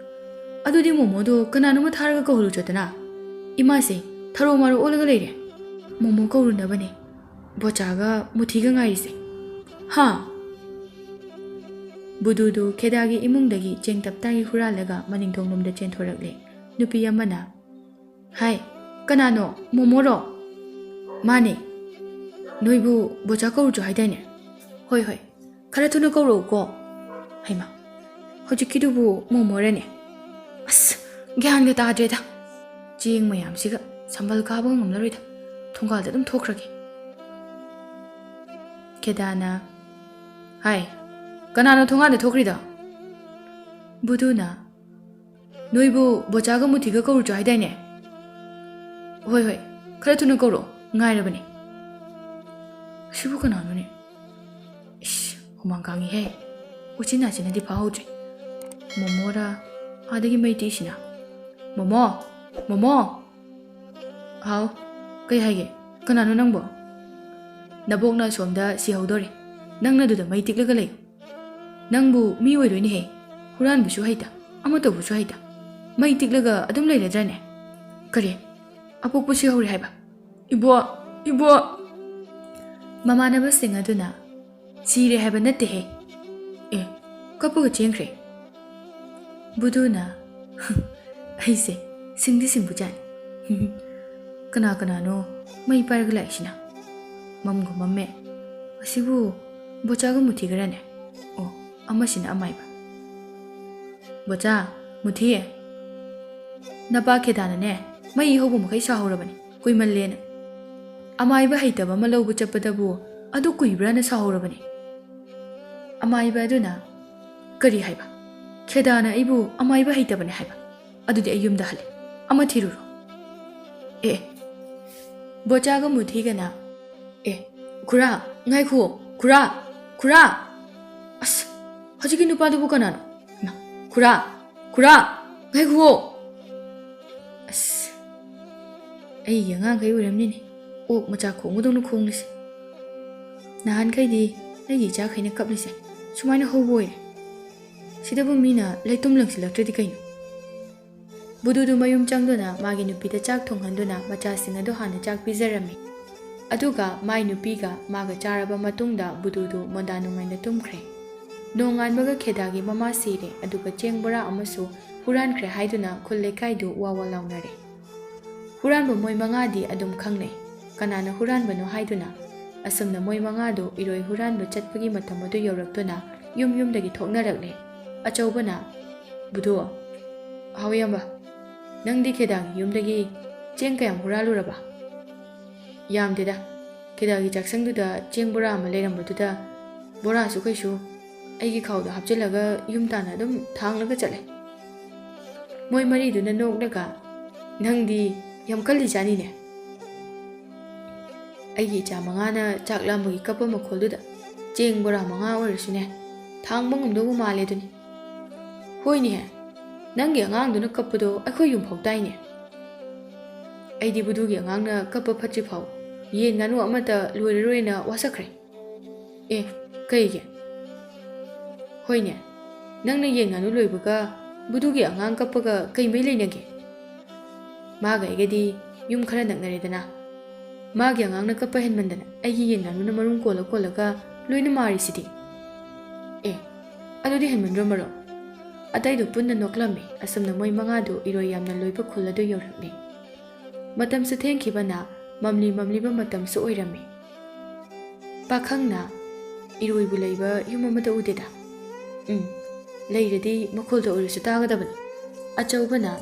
"ꯑꯗꯨꯗꯤ ꯃꯣꯃꯣꯗꯣ ꯀꯅꯥꯅꯣꯃ ꯊꯥꯔꯒ ꯀꯧꯍꯜꯂꯨ ꯆꯠꯇꯅ꯫ ꯏꯃꯥꯁꯦ ꯊꯔꯣ ꯃꯥꯔꯣ ꯑꯣꯜꯂꯒ ꯂꯩꯔꯦ꯫ ꯃꯣꯃꯣ ꯀꯧꯔꯨꯅꯕꯅꯦ ꯕꯣꯆꯥꯒ ꯃꯨꯊꯤꯒ ꯉꯥꯏꯔꯤꯁꯦ꯫" "ꯍꯥ?" ꯕꯨꯗꯨꯗꯨ ꯈꯦꯗꯥꯒꯤ ꯏꯃꯨꯡꯗꯒꯤ ꯆꯦꯡ ꯇꯞꯇꯥꯒꯤ ꯍꯨꯔꯥꯜꯂꯒ ꯃꯅꯤꯡꯊꯣꯡꯂꯣꯝꯗ ꯆꯦꯟꯊꯣꯔꯛꯂꯦ꯫ ꯅꯨꯄꯤ ꯑꯃꯅ, "ꯍꯥꯏ, ꯀꯅꯥꯅꯣ? ꯃꯣꯃꯣꯔꯣ?" "ꯃꯥꯅꯦ꯫ ꯅꯣꯏꯕꯨ ꯕꯣꯆꯥ ꯀꯧꯔꯨꯆꯣ ꯍꯥꯏꯗꯥꯏꯅꯦ?" "ꯍꯣꯏ, ꯍꯣꯏ, ꯈꯔ ꯊꯨꯅ ꯀꯧꯔꯛꯎꯀꯣ꯫" ꯍꯩꯃꯥ, ꯍꯧꯖꯤꯛꯀꯤꯗꯨꯕꯨ ꯃꯣꯃꯣꯔꯅꯦ? ꯑꯁ, ꯒ꯭ꯌꯥꯟꯒ ꯇꯥꯗ꯭ꯔꯦꯗ꯫ ꯆꯦꯡ ꯃꯌꯥꯝꯁꯤꯒ ꯁꯝꯕꯜ ꯀꯥꯕꯒ ꯉꯝꯂꯔꯣꯏꯗ꯫ ꯊꯣꯡꯒꯥꯜꯗ ꯑꯗꯨꯝ ꯊꯣꯛꯈ꯭ꯔꯒꯦ꯫ ꯈꯦꯗꯥꯅ, "ꯍꯥꯏ, ꯀꯅꯥꯅꯣ ꯊꯣꯡꯒꯥꯜꯗ ꯊꯣꯛꯈ꯭ꯔꯤꯗꯣ?" ꯕꯨꯗꯨꯅ, "ꯅꯣꯏꯕꯨ ꯕꯣꯆꯥꯒ ꯃꯨꯊꯤꯒ ꯀꯧꯔꯨꯆꯣ ꯍꯥꯏꯗꯥꯏꯅꯦ?" "ꯍꯣꯏ, ꯍꯣꯏ, ꯈꯔ ꯊꯨꯅ ꯀꯧꯔꯣ, ꯉꯥꯏꯔꯕꯅꯦ꯫" "ꯁꯤꯕꯨ ꯀꯅꯥꯅꯣꯅꯦ? ꯏꯁ, ꯍꯨꯃꯥꯡ ꯀꯥꯡꯉꯤꯍꯦ꯫" ꯎꯆꯤꯟ ꯅꯥꯆꯤꯟꯅꯗꯤ ꯐꯥꯍꯧꯗ꯭ꯔꯦ꯫ ꯃꯣꯃꯣꯔ? ꯑꯥꯗꯒꯤ ꯃꯩ ꯇꯤꯛꯏꯁꯤꯅ꯫ "ꯃꯣꯃꯣ! ꯃꯣꯃꯣ!" "ꯍꯥꯎ, ꯀꯩ ꯍꯥꯏꯒꯦ? ꯀꯅꯥꯅꯣ ꯅꯪꯕꯣ? ꯅꯕꯣꯛꯅ ꯑꯁꯣꯝꯗ ꯁꯤꯍꯧꯗꯣꯔꯦ, ꯅꯪꯅ ꯑꯗꯨꯗ ꯃꯩ ꯇꯤꯛꯂꯒ ꯂꯩꯌꯨ꯫ ꯅꯪꯕꯨ ꯃꯤ ꯑꯣꯏꯔꯣꯏꯅꯦꯍꯦ, ꯍꯨꯔꯥꯟꯕꯁꯨ ꯍꯩꯇ, ꯑꯃ ꯇꯧꯕꯁꯨ ꯍꯩꯇ, ꯃꯩ ꯇꯤꯛꯂꯒ ꯑꯗꯨꯝ ꯂꯩꯔꯗ꯭ꯔꯅꯦ? ꯀꯔꯤ? ꯑꯄꯣꯛꯄ ꯁꯤꯍꯧꯔꯦ ꯍꯥꯏꯕ? ꯏꯕꯣ! ꯏꯕꯣ!" ꯃꯃꯥꯟꯅꯕꯁꯤꯡ ꯑꯗꯨꯅ, "ꯁꯤꯔꯦ ꯍꯥꯏꯕ ꯅꯠꯇꯦꯍꯦ꯫ ꯑꯦ, ꯀꯞꯄꯒ ꯆꯦꯟꯈ꯭ꯔꯦ꯫" ꯕꯨꯗꯨꯅ, "ꯑꯩꯁꯦ ꯁꯤꯡꯗꯤ ꯁꯤꯡꯕꯖꯥꯠꯅꯤ꯫ ꯀꯅꯥ ꯀꯅꯥꯅꯣ ꯃꯩ ꯄꯥꯏꯔꯒ ꯂꯥꯛꯏꯁꯤꯅ? ꯃꯝꯒ ꯃꯝꯃꯦ꯫ ꯑꯁꯤꯕꯨ ꯕꯣꯆꯥꯒ ꯃꯨꯊꯤꯒꯔꯅꯦ? ꯑꯣ, ꯑꯃꯁꯤꯅ ꯑꯃꯥꯏꯕ꯫ ꯕꯣꯆꯥ, ꯃꯨꯊꯤ, ꯅꯄꯥ ꯈꯦꯗꯥꯅꯅꯦ ꯃꯩ ꯍꯧꯕ ꯃꯈꯩ ꯁꯥꯍꯧꯔꯕꯅꯤ, ꯀꯨꯏꯃꯜꯂꯦꯅ꯫ ꯑꯃꯥꯏꯕ ꯍꯩꯇꯕ ꯑꯃ ꯂꯧꯕ ꯆꯠꯄꯗꯕꯨ ꯑꯗꯨ ꯀꯨꯏꯕ꯭ꯔꯥꯅ ꯁꯥꯍꯧꯔꯕꯅꯤ꯫" ꯑꯃꯥꯏꯕ ꯑꯗꯨꯅ, "ꯀꯔꯤ ꯍꯥꯏꯕ? ꯈꯦꯗꯥꯅ ꯑꯩꯕꯨ ꯑꯃꯥꯏꯕ ꯍꯩꯇꯕꯅꯦ ꯍꯥꯏꯕ? ꯑꯗꯨꯗꯤ ꯑꯩ ꯌꯨꯝꯗ ꯍꯜꯂꯦ꯫ ꯑꯃ ꯊꯤꯔꯨꯔꯣ꯫" ꯑꯦ, ꯑꯦ꯫ ꯕꯣꯆꯥꯒ ꯃꯨꯊꯤꯒꯅ, "ꯑꯦ, ꯈꯨꯔꯥ, ꯉꯥꯏꯈꯨꯑꯣ, ꯈꯨꯔꯥ, ꯈꯨꯔꯥ! ꯑꯁ, ꯍꯧꯖꯤꯛꯀꯤ ꯅꯨꯄꯥꯗꯨꯕꯨ ꯀꯅꯥꯅꯣ? ꯏꯃꯥ, ꯈꯨꯔꯥ, ꯈꯨꯔꯥ, ꯉꯥꯏꯈꯨꯑꯣ!" ꯑꯁ, ꯑꯩꯒꯤ ꯑꯉꯥꯡꯈꯩ ꯑꯣꯏꯔꯝꯅꯤꯅꯦ, ꯑꯣꯛ ꯃꯆꯥ ꯈꯣꯡꯕꯗꯧꯅ ꯈꯣꯡꯂꯤꯁꯦ꯫ ꯅꯍꯥꯟꯈꯩꯗꯤ ꯑꯩꯒꯤ ꯏꯆꯥꯈꯩꯅ ꯀꯞꯂꯤꯁꯦ ꯁꯨꯃꯥꯏꯅ ꯍꯧꯕ ꯑꯣꯏꯔꯦ꯫ ꯁꯤꯗꯕꯨ ꯃꯤꯅ ꯂꯩꯇꯨꯝ ꯂꯪꯁꯤꯜꯂꯛꯇ꯭ꯔꯗꯤ ꯀꯩꯅꯣ? ꯕꯨꯗꯨꯗꯨ ꯃꯌꯨꯝ ꯆꯪꯗꯨꯅ ꯃꯥꯒꯤ ꯅꯨꯄꯤꯗ ꯆꯥꯛ ꯊꯣꯡꯍꯟꯗꯨꯅ ꯃꯆꯥꯁꯤꯡ ꯑꯗꯨ ꯍꯥꯟꯅ ꯆꯥꯛ ꯄꯤꯖꯔꯝꯃꯤ꯫ ꯑꯗꯨꯒ ꯃꯥꯏ ꯅꯨꯄꯤꯒ ꯃꯥꯒ ꯆꯥꯔꯕ ꯃꯇꯨꯡꯗ ꯕꯨꯗꯨꯗꯨ ꯃꯣꯟꯗꯥ ꯅꯨꯡꯉꯥꯏꯅ ꯇꯨꯝꯈ꯭ꯔꯦ꯫ ꯅꯣꯡꯉꯥꯟꯕꯒ ꯈꯦꯗꯥꯒꯤ ꯃꯃꯥ ꯁꯤꯔꯦ, ꯑꯗꯨꯒ ꯆꯦꯡ ꯕꯣꯔꯥ ꯑꯃꯁꯨ ꯍꯨꯔꯥꯟꯈ꯭ꯔꯦ ꯍꯥꯏꯗꯨꯅ ꯈꯨꯜ ꯂꯩꯀꯥꯏꯗꯨ ꯋꯥ ꯋꯥ ꯂꯥꯎꯅꯔꯦ꯫ ꯍꯨꯔꯥꯟꯕ ꯃꯣꯏ ꯃꯉꯥꯗꯤ ꯑꯗꯨꯝ ꯈꯪꯅꯩ, ꯀꯅꯥꯅ ꯍꯨꯔꯥꯟꯕꯅꯣ ꯍꯥꯏꯗꯨꯅ꯫ ꯑꯁꯨꯝꯅ ꯃꯣꯏ ꯃꯉꯥꯗꯨ ꯏꯔꯣꯏ ꯍꯨꯔꯥꯟꯕ ꯆꯠꯄꯒꯤ ꯃꯇꯝ ꯑꯗꯨ ꯌꯧꯔꯛꯇꯨꯅ ꯌꯨꯝ ꯌꯨꯝꯗꯒꯤ ꯊꯣꯛꯅꯔꯛꯂꯦ꯫ ꯑꯆꯧꯕꯅ, "ꯕꯨꯗꯨ, ꯍꯥꯎ ꯏꯌꯥꯝꯕ, ꯅꯪꯗꯤ ꯈꯦꯗꯥꯒꯤ ꯌꯨꯝꯗꯒꯤ ꯆꯦꯡ ꯀꯌꯥꯝ ꯍꯨꯔꯥꯜꯂꯨꯔꯕ?" "ꯌꯥꯝꯗꯦꯗ, ꯈꯦꯗꯥꯒꯤ ꯆꯥꯛꯁꯪꯗꯨꯗ ꯆꯦꯡ ꯕꯣꯔꯥ ꯑꯃ ꯂꯩꯔꯝꯕꯗꯨꯗ ꯕꯣꯔꯥꯁꯨ ꯀꯩꯁꯨ ꯑꯩꯒꯤ ꯈꯥꯎꯗ ꯍꯥꯞꯆꯤꯜꯂꯒ ꯌꯨꯝ ꯇꯥꯟꯅ ꯑꯗꯨꯝ ꯊꯥꯡꯂꯒ ꯆꯠꯂꯦ꯫" ꯃꯣꯏ ꯃꯔꯤꯗꯨꯅ ꯅꯣꯛꯂꯒ, "ꯅꯪꯗꯤ ꯌꯥꯝ ꯀꯜꯂꯤꯖꯥꯠꯅꯤꯅꯦ꯫" "ꯑꯩꯒꯤ ꯏꯆꯥ ꯃꯉꯥꯅ ꯆꯥꯛ ꯂꯥꯝꯕꯒꯤ ꯀꯞꯄ ꯃꯈꯣꯜꯗꯨꯗ ꯆꯦꯡ ꯕꯣꯔꯥ ꯃꯉꯥ ꯑꯣꯏꯔꯁꯨꯅꯦ, ꯊꯥꯡꯕ ꯉꯝꯗꯧꯕ ꯃꯥꯜꯂꯦ ꯑꯗꯨꯅꯤ꯫ ꯍꯣꯏꯅꯦꯍꯦ, ꯅꯪꯒꯤ ꯑꯉꯥꯡꯗꯨꯅ ꯀꯞꯄꯗꯣ ꯑꯩꯈꯣꯏ ꯌꯨꯝꯐꯥꯎ ꯇꯥꯏꯅꯦ꯫ ꯑꯩꯗꯤ ꯕꯨꯗꯨꯒꯤ ꯑꯉꯥꯡꯅ ꯀꯞꯄ ꯐꯠꯇ꯭ꯔꯤꯐꯥꯎ ꯌꯦꯟ ꯉꯥꯅꯨ ꯑꯃꯠꯇ ꯂꯣꯏꯔꯔꯣꯏꯅ ꯋꯥꯁꯛꯈ꯭ꯔꯦ꯫ ꯑꯦ, ꯀꯩꯒꯤ? ꯍꯣꯏꯅꯦ, ꯅꯪꯅ ꯌꯦꯟ ꯉꯥꯅꯨ ꯂꯣꯏꯕꯒ ꯕꯨꯗꯨꯒꯤ ꯑꯉꯥꯡ ꯀꯞꯄꯒ ꯀꯩ ꯃꯔꯤ ꯂꯩꯅꯒꯦ? ꯃꯥꯒ ꯑꯩꯒꯗꯤ ꯌꯨꯝ ꯈꯔ ꯅꯛꯅꯔꯦꯗꯅ꯫ ꯃꯥꯒꯤ ꯑꯉꯥꯡꯅ ꯀꯞꯄ ꯍꯦꯟꯃꯟꯗꯅ ꯑꯩꯒꯤ ꯌꯦꯟ ꯉꯥꯅꯨꯅ ꯃꯔꯨꯝ ꯀꯣꯜꯂ ꯀꯣꯜꯂꯒ ꯂꯣꯏꯅ ꯃꯥꯔꯤꯁꯤꯗꯤ꯫ ꯑꯦ, ꯑꯗꯨꯗꯤ ꯍꯦꯟꯃꯟꯗ꯭ꯔꯣ ꯃꯔꯨꯞ? ꯑꯇꯩꯗꯣ ꯄꯨꯟꯅ ꯅꯣꯛꯂꯝꯃꯤ꯫ ꯑꯁꯨꯝꯅ ꯃꯣꯏ ꯃꯉꯥꯗꯨ ꯏꯔꯣꯏ ꯌꯥꯝꯅ ꯂꯣꯏꯕ ꯈꯨꯜ ꯑꯗꯨ ꯌꯧꯔꯛꯂꯤ꯫ ꯃꯇꯝꯁꯨ ꯊꯦꯡꯈꯤꯕꯅ ꯃꯝꯂꯤ ꯃꯝꯂꯤꯕ ꯃꯇꯝꯁꯨ ꯑꯣꯏꯔꯝꯃꯤ꯫ ꯄꯥꯈꯪꯅ, "ꯏꯔꯣꯏꯕꯨ ꯂꯩꯕ ꯌꯨꯝ ꯑꯃꯗ ꯎꯗꯦꯗ꯫ ꯎꯝ, ꯂꯩꯔꯗꯤ ꯃꯈꯣꯜꯗ ꯑꯣꯏꯔꯁꯨ ꯇꯥꯒꯗꯕꯅꯤ꯫" ꯑꯆꯧꯕꯅ,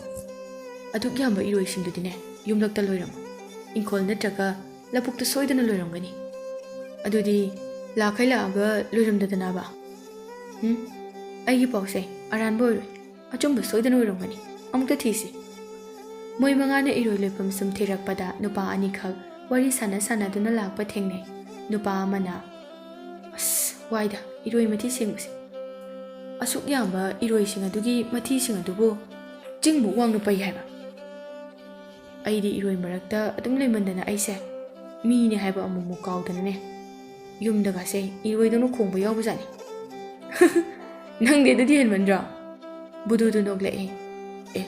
"ꯑꯗꯨꯛ ꯌꯥꯝꯕ ꯏꯔꯣꯏꯁꯤꯡꯗꯨꯗꯤꯅꯦ ꯌꯨꯝꯂꯛꯇ ꯂꯣꯏꯔꯝꯃꯣꯏ꯫ ꯏꯪꯈꯣꯜ ꯅꯠꯇ꯭ꯔꯒ ꯂꯧꯕꯨꯛꯇ ꯁꯣꯏꯗꯅ ꯂꯣꯏꯔꯝꯒꯅꯤ꯫ ꯑꯗꯨꯗꯤ ꯂꯥꯛꯈꯩ ꯂꯥꯛꯑꯒ ꯂꯣꯏꯔꯝꯗꯗꯅꯕ? ꯎꯝ, ꯑꯩꯒꯤ ꯄꯥꯎꯁꯦ ꯑꯔꯥꯟꯕ ꯑꯣꯏꯔꯣꯏ꯫ ꯑꯆꯨꯝꯕ ꯁꯣꯏꯗꯅ ꯑꯣꯏꯔꯝꯒꯅꯤ꯫ ꯑꯃꯨꯛꯇ ꯊꯤꯁꯤ꯫" ꯃꯣꯏ ꯃꯉꯥꯅ ꯏꯔꯣꯏ ꯂꯣꯏꯐꯝ ꯁꯨꯝ ꯊꯤꯔꯛꯄꯗ ꯅꯨꯄꯥ ꯑꯅꯤꯈꯛ ꯋꯥꯔꯤ ꯁꯥꯟꯅ ꯁꯥꯟꯅꯗꯨꯅ ꯂꯥꯛꯄ ꯊꯦꯡꯅꯩ꯫ ꯅꯨꯄꯥ ꯑꯃꯅ, "ꯑꯁ, ꯋꯥꯏꯗ, ꯏꯔꯣꯏ ꯃꯊꯤ ꯁꯦꯡꯕꯁꯦ꯫ ꯑꯁꯨꯛ ꯌꯥꯝꯕ ꯏꯔꯣꯏꯁꯤꯡ ꯑꯗꯨꯒꯤ ꯃꯊꯤꯁꯤꯡ ꯑꯗꯨꯕꯨ ꯆꯤꯡꯃꯨꯛ ꯋꯥꯡꯅ ꯄꯩ ꯍꯥꯏꯕ꯫ ꯑꯩꯗꯤ ꯏꯔꯣꯏ ꯃꯔꯛꯇ ꯑꯗꯨꯝ ꯂꯩꯃꯟꯗꯅ ꯑꯩꯁꯦ ꯃꯤꯅꯦ ꯍꯥꯏꯕ ꯑꯃꯨꯛꯃꯨꯛ ꯀꯥꯎꯗꯅꯅꯦ, ꯌꯨꯝꯗꯒꯁꯦ ꯏꯔꯣꯏꯗꯧꯅ ꯈꯣꯡꯕ ꯌꯥꯎꯕꯖꯥꯠꯅꯤ꯫" "ꯅꯪꯗꯤ ꯑꯗꯨꯗꯤ ꯍꯦꯟꯃꯟꯗ꯭ꯔꯣ?" ꯕꯨꯗꯨꯗꯨ ꯅꯣꯛꯂꯛꯑꯦ꯫ "ꯑꯦ,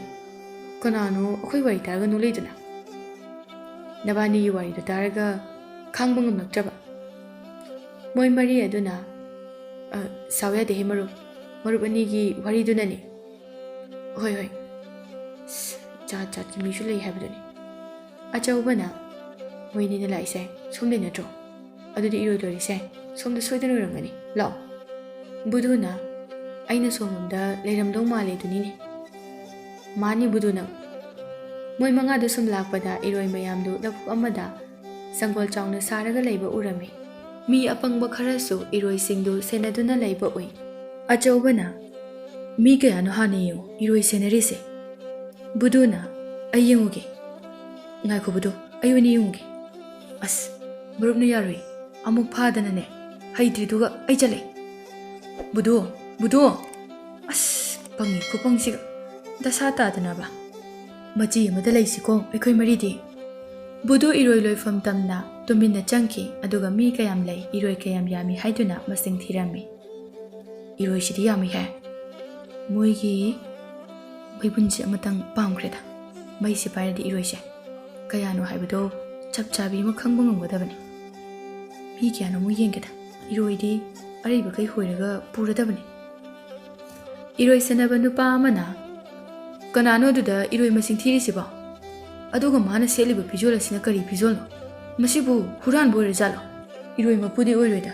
ꯀꯅꯥꯅꯣ ꯑꯩꯈꯣꯏ ꯋꯥꯔꯤ ꯇꯥꯔꯒ ꯅꯣꯛꯂꯛꯏꯗꯨꯅ?" ꯅꯕꯥꯅꯤꯒꯤ ꯋꯥꯔꯤꯗꯣ ꯇꯥꯔꯒ ꯈꯥꯡꯕ ꯉꯝꯂꯛꯇ꯭ꯔꯕ꯫ ꯃꯣꯏ ꯃꯔꯤ ꯑꯗꯨꯅ, "ꯑ, ꯁꯥꯎ ꯌꯥꯗꯦꯍꯦ ꯃꯔꯨꯞ, ꯃꯔꯨꯞ ꯑꯅꯤꯒꯤ ꯋꯥꯔꯤꯗꯨꯅꯅꯦ꯫" "ꯍꯣꯏ, ꯍꯣꯏ꯫ ꯑꯁ, ꯖꯥꯠ ꯖꯥꯠꯀꯤ ꯃꯤꯁꯨ ꯂꯩ ꯍꯥꯏꯕꯗꯨꯅꯤ꯫" ꯑꯆꯧꯕꯅ, "ꯃꯣꯏꯅꯤꯅ ꯂꯥꯛꯏꯁꯦ ꯁꯣꯝꯗꯩ ꯅꯠꯇ꯭ꯔꯣ? ꯑꯗꯨꯗꯤ ꯏꯔꯣꯏ ꯂꯣꯏꯔꯤꯁꯦ ꯁꯣꯝꯗ ꯁꯣꯏꯗꯅ ꯑꯣꯏꯔꯝꯒꯅꯤ꯫ ꯂꯥꯛꯑꯣ꯫" ꯕꯨꯗꯨꯅ, "ꯑꯩꯅ ꯁꯣꯝꯂꯣꯝꯗ ꯂꯩꯔꯝꯗꯧ ꯃꯥꯜꯂꯦ ꯑꯗꯨꯅꯤꯅꯦ꯫" "ꯃꯥꯅꯤ ꯕꯨꯗꯨ ꯅꯪ꯫" ꯃꯣꯏ ꯃꯉꯥꯗꯨ ꯁꯨꯝ ꯂꯥꯛꯄꯗ ꯏꯔꯣꯏ ꯃꯌꯥꯝꯗꯨ ꯂꯧꯕꯨꯛ ꯑꯃꯗ ꯁꯪꯒꯣꯜ ꯆꯥꯎꯅ ꯁꯥꯔꯒ ꯂꯩꯕ ꯎꯔꯝꯃꯤ꯫ ꯃꯤ ꯑꯄꯪꯕ ꯈꯔꯁꯨ ꯏꯔꯣꯏꯁꯤꯡꯗꯨ ꯁꯦꯟꯅꯗꯨꯅ ꯂꯩꯕ ꯎꯏ꯫ ꯑꯆꯧꯕꯅ, "ꯃꯤ ꯀꯌꯥꯅꯣ ꯍꯥꯟꯅ ꯌꯦꯡꯉꯨ ꯏꯔꯣꯏ ꯁꯦꯟꯅꯔꯤꯁꯦ꯫" ꯕꯨꯗꯨꯅ, "ꯑꯩ ꯌꯦꯡꯉꯨꯒꯦ꯫" "ꯉꯥꯏꯈꯣ ꯕꯨꯗꯨ, ꯑꯩ ꯑꯣꯏꯅ ꯌꯦꯡꯉꯨꯒꯦ꯫" "ꯑꯁ, ꯃꯔꯨꯞꯅ ꯌꯥꯔꯣꯏ꯫ ꯑꯃꯨꯛ ꯐꯥꯗꯅꯅꯦ, ꯍꯩꯇ꯭ꯔꯤꯗꯨꯒ ꯑꯩ ꯆꯠꯂꯦ꯫" "ꯕꯨꯙꯨ, ꯕꯨꯙꯨ!" ꯑꯁ, ꯄꯪꯉꯤ ꯈꯨꯄꯪꯁꯤꯒ꯫ ꯗꯁꯥ ꯇꯥꯗꯅꯕ꯫ "ꯃꯆꯤ ꯑꯃꯗ ꯂꯩꯁꯤꯀꯣ ꯑꯩꯈꯣꯏ ꯃꯔꯤꯗꯤ꯫" ꯕꯨꯙꯨ ꯏꯔꯣꯏ ꯂꯣꯏꯐꯝ ꯇꯝꯅ ꯇꯨꯃꯤꯟꯅ ꯆꯪꯈꯤ, ꯑꯗꯨꯒ ꯃꯤ ꯀꯌꯥꯝ ꯂꯩ, ꯏꯔꯣꯏ ꯀꯌꯥꯝ ꯌꯥꯝꯃꯤ ꯍꯥꯏꯗꯨꯅ ꯃꯁꯤꯡ ꯊꯤꯔꯝꯃꯤ꯫ "ꯏꯔꯣꯏꯁꯤꯗꯤ ꯌꯥꯝꯃꯤꯍꯦ꯫ ꯃꯣꯏꯒꯤ ꯃꯩꯕꯨꯟꯁꯦ ꯑꯃꯇꯪ ꯄꯥꯝꯈ꯭ꯔꯦꯗ꯫ ꯃꯩꯁꯦ ꯄꯥꯏꯔꯗꯤ ꯏꯔꯣꯏꯁꯦ ꯀꯌꯥꯅꯣ ꯍꯥꯏꯕꯗꯣ ꯆꯞ ꯆꯥꯕꯤ ꯑꯃ ꯈꯪꯕ ꯉꯝꯒꯗꯕꯅꯤ꯫ ꯃꯤ ꯀꯌꯥꯅꯣ ꯑꯃꯨꯛ ꯌꯦꯡꯒꯦꯗ꯫ ꯏꯔꯣꯏꯗꯤ ꯑꯔꯩꯕꯈꯩ ꯍꯣꯏꯔꯒ ꯄꯨꯔꯗꯕꯅꯤ꯫" ꯏꯔꯣꯏ ꯁꯦꯟꯅꯕ ꯅꯨꯄꯥ ꯑꯃꯅ, "ꯀꯅꯥꯅꯣ ꯑꯗꯨꯗ ꯏꯔꯣꯏ ꯃꯁꯤꯡ ꯊꯤꯔꯤꯁꯤꯕꯣ? ꯑꯗꯨꯒ ꯃꯥꯅ ꯁꯦꯠꯂꯤꯕ ꯐꯤꯖꯣꯜ ꯑꯁꯤꯅ ꯀꯔꯤ ꯐꯤꯖꯣꯜꯅꯣ? ꯃꯁꯤꯕꯨ ꯍꯨꯔꯥꯟꯕ ꯑꯣꯏꯔꯖꯥꯠꯂꯣ? ꯏꯔꯣꯏ ꯃꯄꯨꯗꯤ ꯑꯣꯏꯔꯣꯏꯗ꯫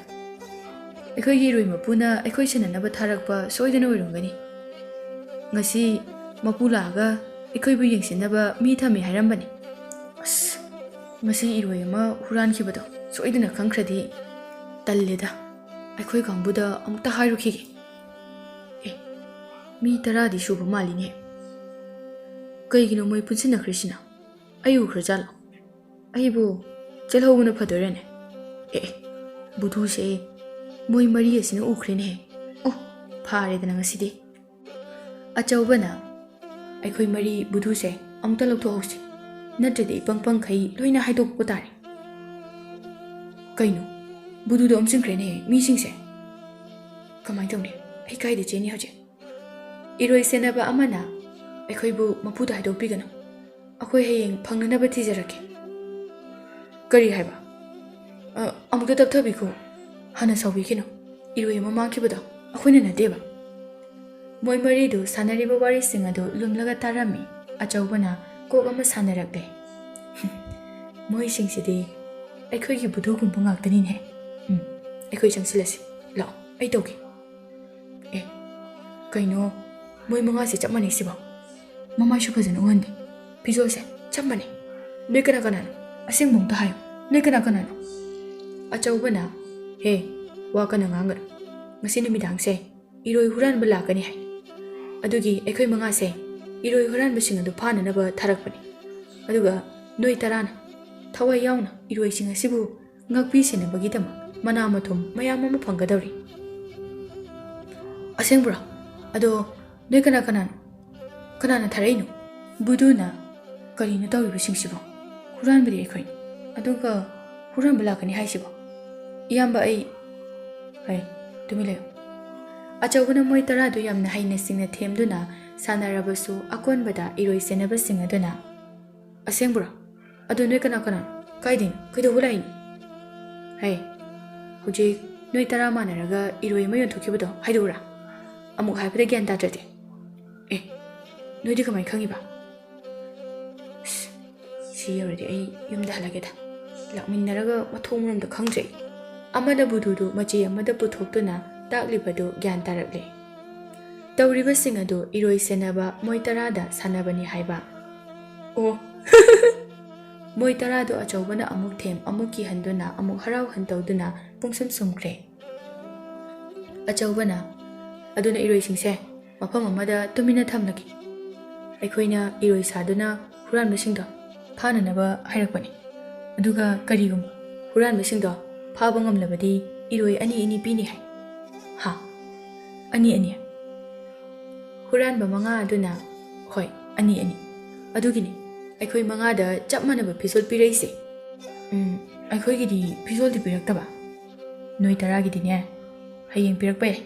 ꯑꯩꯈꯣꯏꯒꯤ ꯏꯔꯣꯏ ꯃꯄꯨꯅ ꯑꯩꯈꯣꯏ ꯁꯦꯟꯅꯅꯕ ꯊꯥꯔꯛꯄ ꯁꯣꯏꯗꯅ ꯑꯣꯏꯔꯝꯒꯅꯤ꯫ ꯉꯁꯤ ꯃꯄꯨ ꯂꯥꯛꯑꯒ ꯑꯩꯈꯣꯏꯕꯨ ꯌꯦꯡꯁꯤꯟꯅꯕ ꯃꯤ ꯊꯝꯃꯤ ꯍꯥꯏꯔꯝꯕꯅꯤ꯫ ꯑꯁ, ꯉꯁꯤ ꯏꯔꯣꯏ ꯑꯃ ꯍꯨꯔꯥꯟꯈꯤꯕꯗꯣ ꯁꯣꯏꯗꯅ ꯈꯪꯈ꯭ꯔꯗꯤ ꯇꯜꯂꯦꯗ꯫ ꯑꯩꯈꯣꯏ ꯀꯥꯡꯕꯨꯗ ꯑꯃꯨꯛꯇ ꯍꯥꯏꯔꯨꯈꯤꯒꯦ꯫ ꯑꯦ, ꯃꯤ ꯇꯔꯥꯗꯤ ꯁꯨꯕ ꯃꯥꯜꯂꯤꯅꯦ꯫ ꯀꯩꯒꯤꯅꯣ ꯃꯣꯏ ꯄꯨꯟꯁꯤꯟꯅꯈ꯭ꯔꯤꯁꯤꯅ? ꯑꯩ ꯎꯈ꯭ꯔꯖꯥꯠꯂꯣ? ꯑꯩꯕꯨ ꯆꯦꯜꯍꯧꯕꯅ ꯐꯗꯣꯏꯔꯅꯦ? ꯑꯦ, ꯑꯦ, ꯕꯨꯙꯨꯁꯦ ꯃꯣꯏ ꯃꯔꯤ ꯑꯁꯤꯅ ꯎꯈ꯭ꯔꯦꯅꯦ꯫ ꯑꯣ, ꯐꯥꯔꯦꯗꯅ ꯉꯁꯤꯗꯤ꯫" ꯑꯆꯧꯕꯅ, "ꯑꯩꯈꯣꯏ ꯃꯔꯤ ꯕꯨꯙꯨꯁꯦ ꯑꯃꯨꯛꯇ ꯂꯧꯊꯣꯛꯍꯧꯁꯤ, ꯅꯠꯇ꯭ꯔꯗꯤ ꯏꯄꯪ ꯄꯪꯈꯩ ꯂꯣꯏꯅ ꯍꯥꯏꯗꯣꯛꯄ ꯇꯥꯔꯦ꯫" "ꯀꯩꯅꯣ, ꯕꯨꯙꯨꯗ ꯑꯣꯝꯁꯤꯟꯈ꯭ꯔꯦꯅꯦ ꯃꯤꯁꯤꯡꯁꯦ꯫ ꯀꯃꯥꯏꯅ ꯇꯧꯅꯤ? ꯑꯩ ꯀꯥꯏꯗ ꯆꯦꯟꯅꯤ ꯍꯧꯖꯤꯛ?" ꯏꯔꯣꯏ ꯁꯦꯟꯅꯕ ꯑꯃꯅ, "ꯑꯩꯈꯣꯏꯕꯨ ꯃꯄꯨꯗ ꯍꯥꯏꯗꯣꯛꯄꯤꯒꯅꯨ꯫ ꯑꯩꯈꯣꯏ ꯍꯌꯦꯡ ꯐꯪꯅꯅꯕ ꯊꯤꯖꯔꯛꯀꯦ꯫" "ꯀꯔꯤ ꯍꯥꯏꯕ? ꯑ, ꯑꯃꯨꯛꯇ ꯇꯞꯊꯕꯤꯈꯣ꯫ ꯍꯥꯟꯅ ꯁꯥꯎꯕꯤꯈꯤꯅꯨ꯫ ꯏꯔꯣꯏ ꯑꯃ ꯃꯥꯡꯈꯤꯕꯗꯣ ꯑꯩꯈꯣꯏꯅ ꯅꯠꯇꯦꯕ꯫" ꯃꯣꯏ ꯃꯔꯤꯗꯨ ꯁꯥꯟꯅꯔꯤꯕ ꯋꯥꯔꯤꯁꯤꯡ ꯑꯗꯨ ꯂꯨꯝꯂꯒ ꯇꯥꯔꯝꯃꯤ꯫ ꯑꯆꯧꯕꯅ ꯀꯣꯛ ꯑꯃ ꯁꯥꯟꯅꯔꯛꯂꯦ꯫ "ꯃꯣꯏꯁꯤꯡꯁꯤꯗꯤ ꯑꯩꯈꯣꯏꯒꯤ ꯕꯨꯙꯨꯒꯨꯝꯕ ꯉꯥꯛꯇꯅꯤꯅꯦ꯫ ꯎꯝ, ꯑꯩꯈꯣꯏ ꯆꯪꯁꯤꯜꯂꯁꯤ꯫ ꯂꯥꯛꯑꯣ, ꯑꯩ ꯇꯧꯒꯦ꯫" "ꯑꯦ, ꯀꯩꯅꯣ, ꯃꯣꯏ ꯃꯉꯥꯁꯦ ꯆꯞ ꯃꯥꯟꯅꯩ ꯁꯤꯕꯣ? ꯃꯃꯥꯏꯁꯨ ꯐꯖꯅ ꯎꯍꯟꯗꯦ, ꯐꯤꯖꯣꯜꯁꯦ ꯆꯞ ꯃꯥꯟꯅꯩ꯫ ꯅꯣꯏ ꯀꯅꯥ ꯀꯅꯥꯅꯣ? ꯑꯁꯦꯡꯕ ꯑꯝꯇ ꯍꯥꯏꯌꯨ꯫ ꯅꯣꯏ ꯀꯅꯥ ꯀꯅꯥꯅꯣ?" ꯑꯆꯧꯕꯅ, "ꯍꯦ, ꯋꯥ ꯀꯟꯅ ꯉꯥꯡꯒꯅꯨ꯫ ꯉꯁꯤ ꯅꯨꯃꯤꯗꯥꯡꯁꯦ ꯏꯔꯣꯏ ꯍꯨꯔꯥꯟꯕ ꯂꯥꯛꯀꯅꯤ ꯍꯥꯏ꯫ ꯑꯗꯨꯒꯤ ꯑꯩꯈꯣꯏ ꯃꯉꯥꯁꯦ ꯏꯔꯣꯏ ꯍꯨꯔꯥꯟꯕꯁꯤꯡ ꯑꯗꯨ ꯐꯥꯅꯅꯕ ꯊꯥꯔꯛꯄꯅꯤ꯫ ꯑꯗꯨꯒ ꯅꯣꯏ ꯇꯔꯥꯅ ꯊꯋꯥꯏ ꯌꯥꯎꯅ ꯏꯔꯣꯏꯁꯤꯡ ꯑꯁꯤꯕꯨ ꯉꯥꯛꯄꯤ ꯁꯦꯟꯅꯕꯒꯤꯗꯃꯛ ꯃꯅꯥ ꯃꯊꯨꯝ ꯃꯌꯥꯝ ꯑꯃ ꯐꯪꯒꯗꯧꯔꯤ꯫" "ꯑꯁꯦꯡꯕ꯭ꯔꯣ? ꯑꯗꯣ ꯅꯣꯏ ꯀꯅꯥ ꯀꯅꯥꯅꯣ? ꯀꯅꯥꯅ ꯊꯥꯔꯛꯏꯅꯣ?" ꯕꯨꯗꯨꯅ, "ꯀꯔꯤꯅꯣ ꯇꯧꯔꯤꯕꯁꯤꯡꯁꯤꯕꯣ? ꯍꯨꯔꯥꯟꯕꯗꯤ ꯑꯩꯈꯣꯏꯅꯤ, ꯑꯗꯨꯒ ꯍꯨꯔꯥꯟꯕ ꯂꯥꯛꯀꯅꯤ ꯍꯥꯏꯁꯤꯕꯣ? ꯏꯌꯥꯝꯕ, ꯑꯩ"꯫ "ꯍꯩ, ꯇꯨꯃꯤꯟ ꯂꯩꯌꯨ"꯫ ꯑꯆꯧꯕꯅ ꯃꯣꯏ ꯇꯔꯥꯗꯨ ꯌꯥꯝꯅ ꯍꯩꯅ ꯁꯤꯡꯅ ꯊꯦꯝꯗꯨꯅ ꯁꯥꯟꯅꯔꯕꯁꯨ, ꯑꯀꯣꯟꯕꯗ ꯏꯔꯣꯏ ꯁꯦꯟꯅꯕꯁꯤꯡ ꯑꯗꯨꯅ, "ꯑꯁꯦꯡꯕ꯭ꯔꯣ? ꯑꯗꯨ ꯅꯣꯏ ꯀꯅꯥ ꯀꯅꯥꯅꯣ? ꯀꯥꯏꯗꯩꯅꯣ? ꯀꯩꯗꯧꯕ ꯂꯥꯛꯏꯅꯣ? ꯍꯩ, ꯍꯧꯖꯤꯛ ꯅꯣꯏ ꯇꯔꯥ ꯃꯥꯟꯅꯔꯒ ꯏꯔꯣꯏ ꯑꯃ ꯌꯣꯟꯊꯣꯛꯈꯤꯕꯗꯣ ꯍꯥꯏꯗꯣꯛꯎꯔꯥ? ꯑꯃꯨꯛ ꯍꯥꯏꯕꯗ ꯒ꯭ꯌꯥꯟ ꯇꯥꯗ꯭ꯔꯗꯤ꯫ ꯑꯦ, ꯅꯣꯏꯗꯤ ꯀꯃꯥꯏꯅ ꯈꯪꯉꯤꯕ? ꯑꯁ, ꯁꯤ ꯌꯧꯔꯗꯤ ꯑꯩ ꯌꯨꯝꯗ ꯍꯜꯂꯒꯦꯗ꯫ ꯂꯥꯛꯃꯤꯟꯅꯔꯒ ꯃꯊꯣꯡ ꯃꯔꯝꯗ ꯈꯪꯗ꯭ꯔꯦ ꯑꯩ"꯫ ꯑꯃꯅ ꯕꯨꯗꯨꯗꯨ ꯃꯆꯦ ꯑꯃꯗ ꯄꯨꯊꯣꯛꯇꯨꯅ ꯇꯥꯛꯂꯤꯕꯗꯨ ꯒ꯭ꯌꯥꯟ ꯇꯥꯔꯛꯂꯦ꯫ ꯇꯧꯔꯤꯕꯁꯤꯡ ꯑꯗꯨ ꯏꯔꯣꯏ ꯁꯦꯟꯅꯕ ꯃꯣꯏ ꯇꯔꯥꯗ ꯁꯥꯟꯅꯕꯅꯤ ꯍꯥꯏꯕ꯫ ꯑꯣ꯫ ꯃꯣꯏ ꯇꯔꯥꯗꯨ ꯑꯆꯧꯕꯅ ꯑꯃꯨꯛ ꯊꯦꯝ, ꯑꯃꯨꯛ ꯀꯤꯍꯟꯗꯨꯅ, ꯑꯃꯨꯛ ꯍꯔꯥꯎꯍꯟ ꯇꯧꯗꯨꯅ ꯄꯨꯡꯁꯨꯝ ꯁꯨꯝꯈ꯭ꯔꯦ꯫ ꯑꯆꯧꯕꯅ, "ꯑꯗꯨꯅ ꯏꯔꯣꯏꯁꯤꯡꯁꯦ ꯃꯐꯝ ꯑꯃꯗ ꯇꯨꯃꯤꯟꯅ ꯊꯝꯂꯒꯦ꯫ ꯑꯩꯈꯣꯏꯅ ꯏꯔꯣꯏ ꯁꯥꯗꯨꯅ ꯍꯨꯔꯥꯟꯕꯁꯤꯡꯗꯣ ꯐꯥꯅꯅꯕ ꯍꯥꯏꯔꯛꯄꯅꯤ꯫ ꯑꯗꯨꯒ ꯀꯔꯤꯒꯨꯝꯕ ꯍꯨꯔꯥꯟꯕꯁꯤꯡꯗꯣ ꯐꯥꯕ ꯉꯝꯂꯕꯗꯤ ꯏꯔꯣꯏ ꯑꯅꯤ ꯑꯅꯤ ꯄꯤꯅꯤ ꯍꯥꯏ"꯫ "ꯍꯥ? ꯑꯅꯤ ꯑꯅꯤ?" ꯍꯨꯔꯥꯟꯕ ꯃꯉꯥ ꯑꯗꯨꯅ, "ꯍꯣꯏ, ꯑꯅꯤ ꯑꯅꯤ꯫ ꯑꯗꯨꯒꯤꯅꯤ ꯑꯩꯈꯣꯏ ꯃꯉꯥꯗ ꯆꯞ ꯃꯥꯟꯅꯕ ꯐꯤꯖꯣꯜ ꯄꯤꯔꯛꯏꯁꯦ"꯫ "ꯎꯝ, ꯑꯩꯈꯣꯏꯒꯤꯗꯤ ꯐꯤꯖꯣꯜꯗꯤ ꯄꯤꯔꯛꯇꯕ"꯫ "ꯅꯣꯏ ꯇꯔꯥꯒꯤꯗꯤꯅꯦ, ꯍꯌꯦꯡ ꯄꯤꯔꯛꯄ ꯌꯥꯏ꯫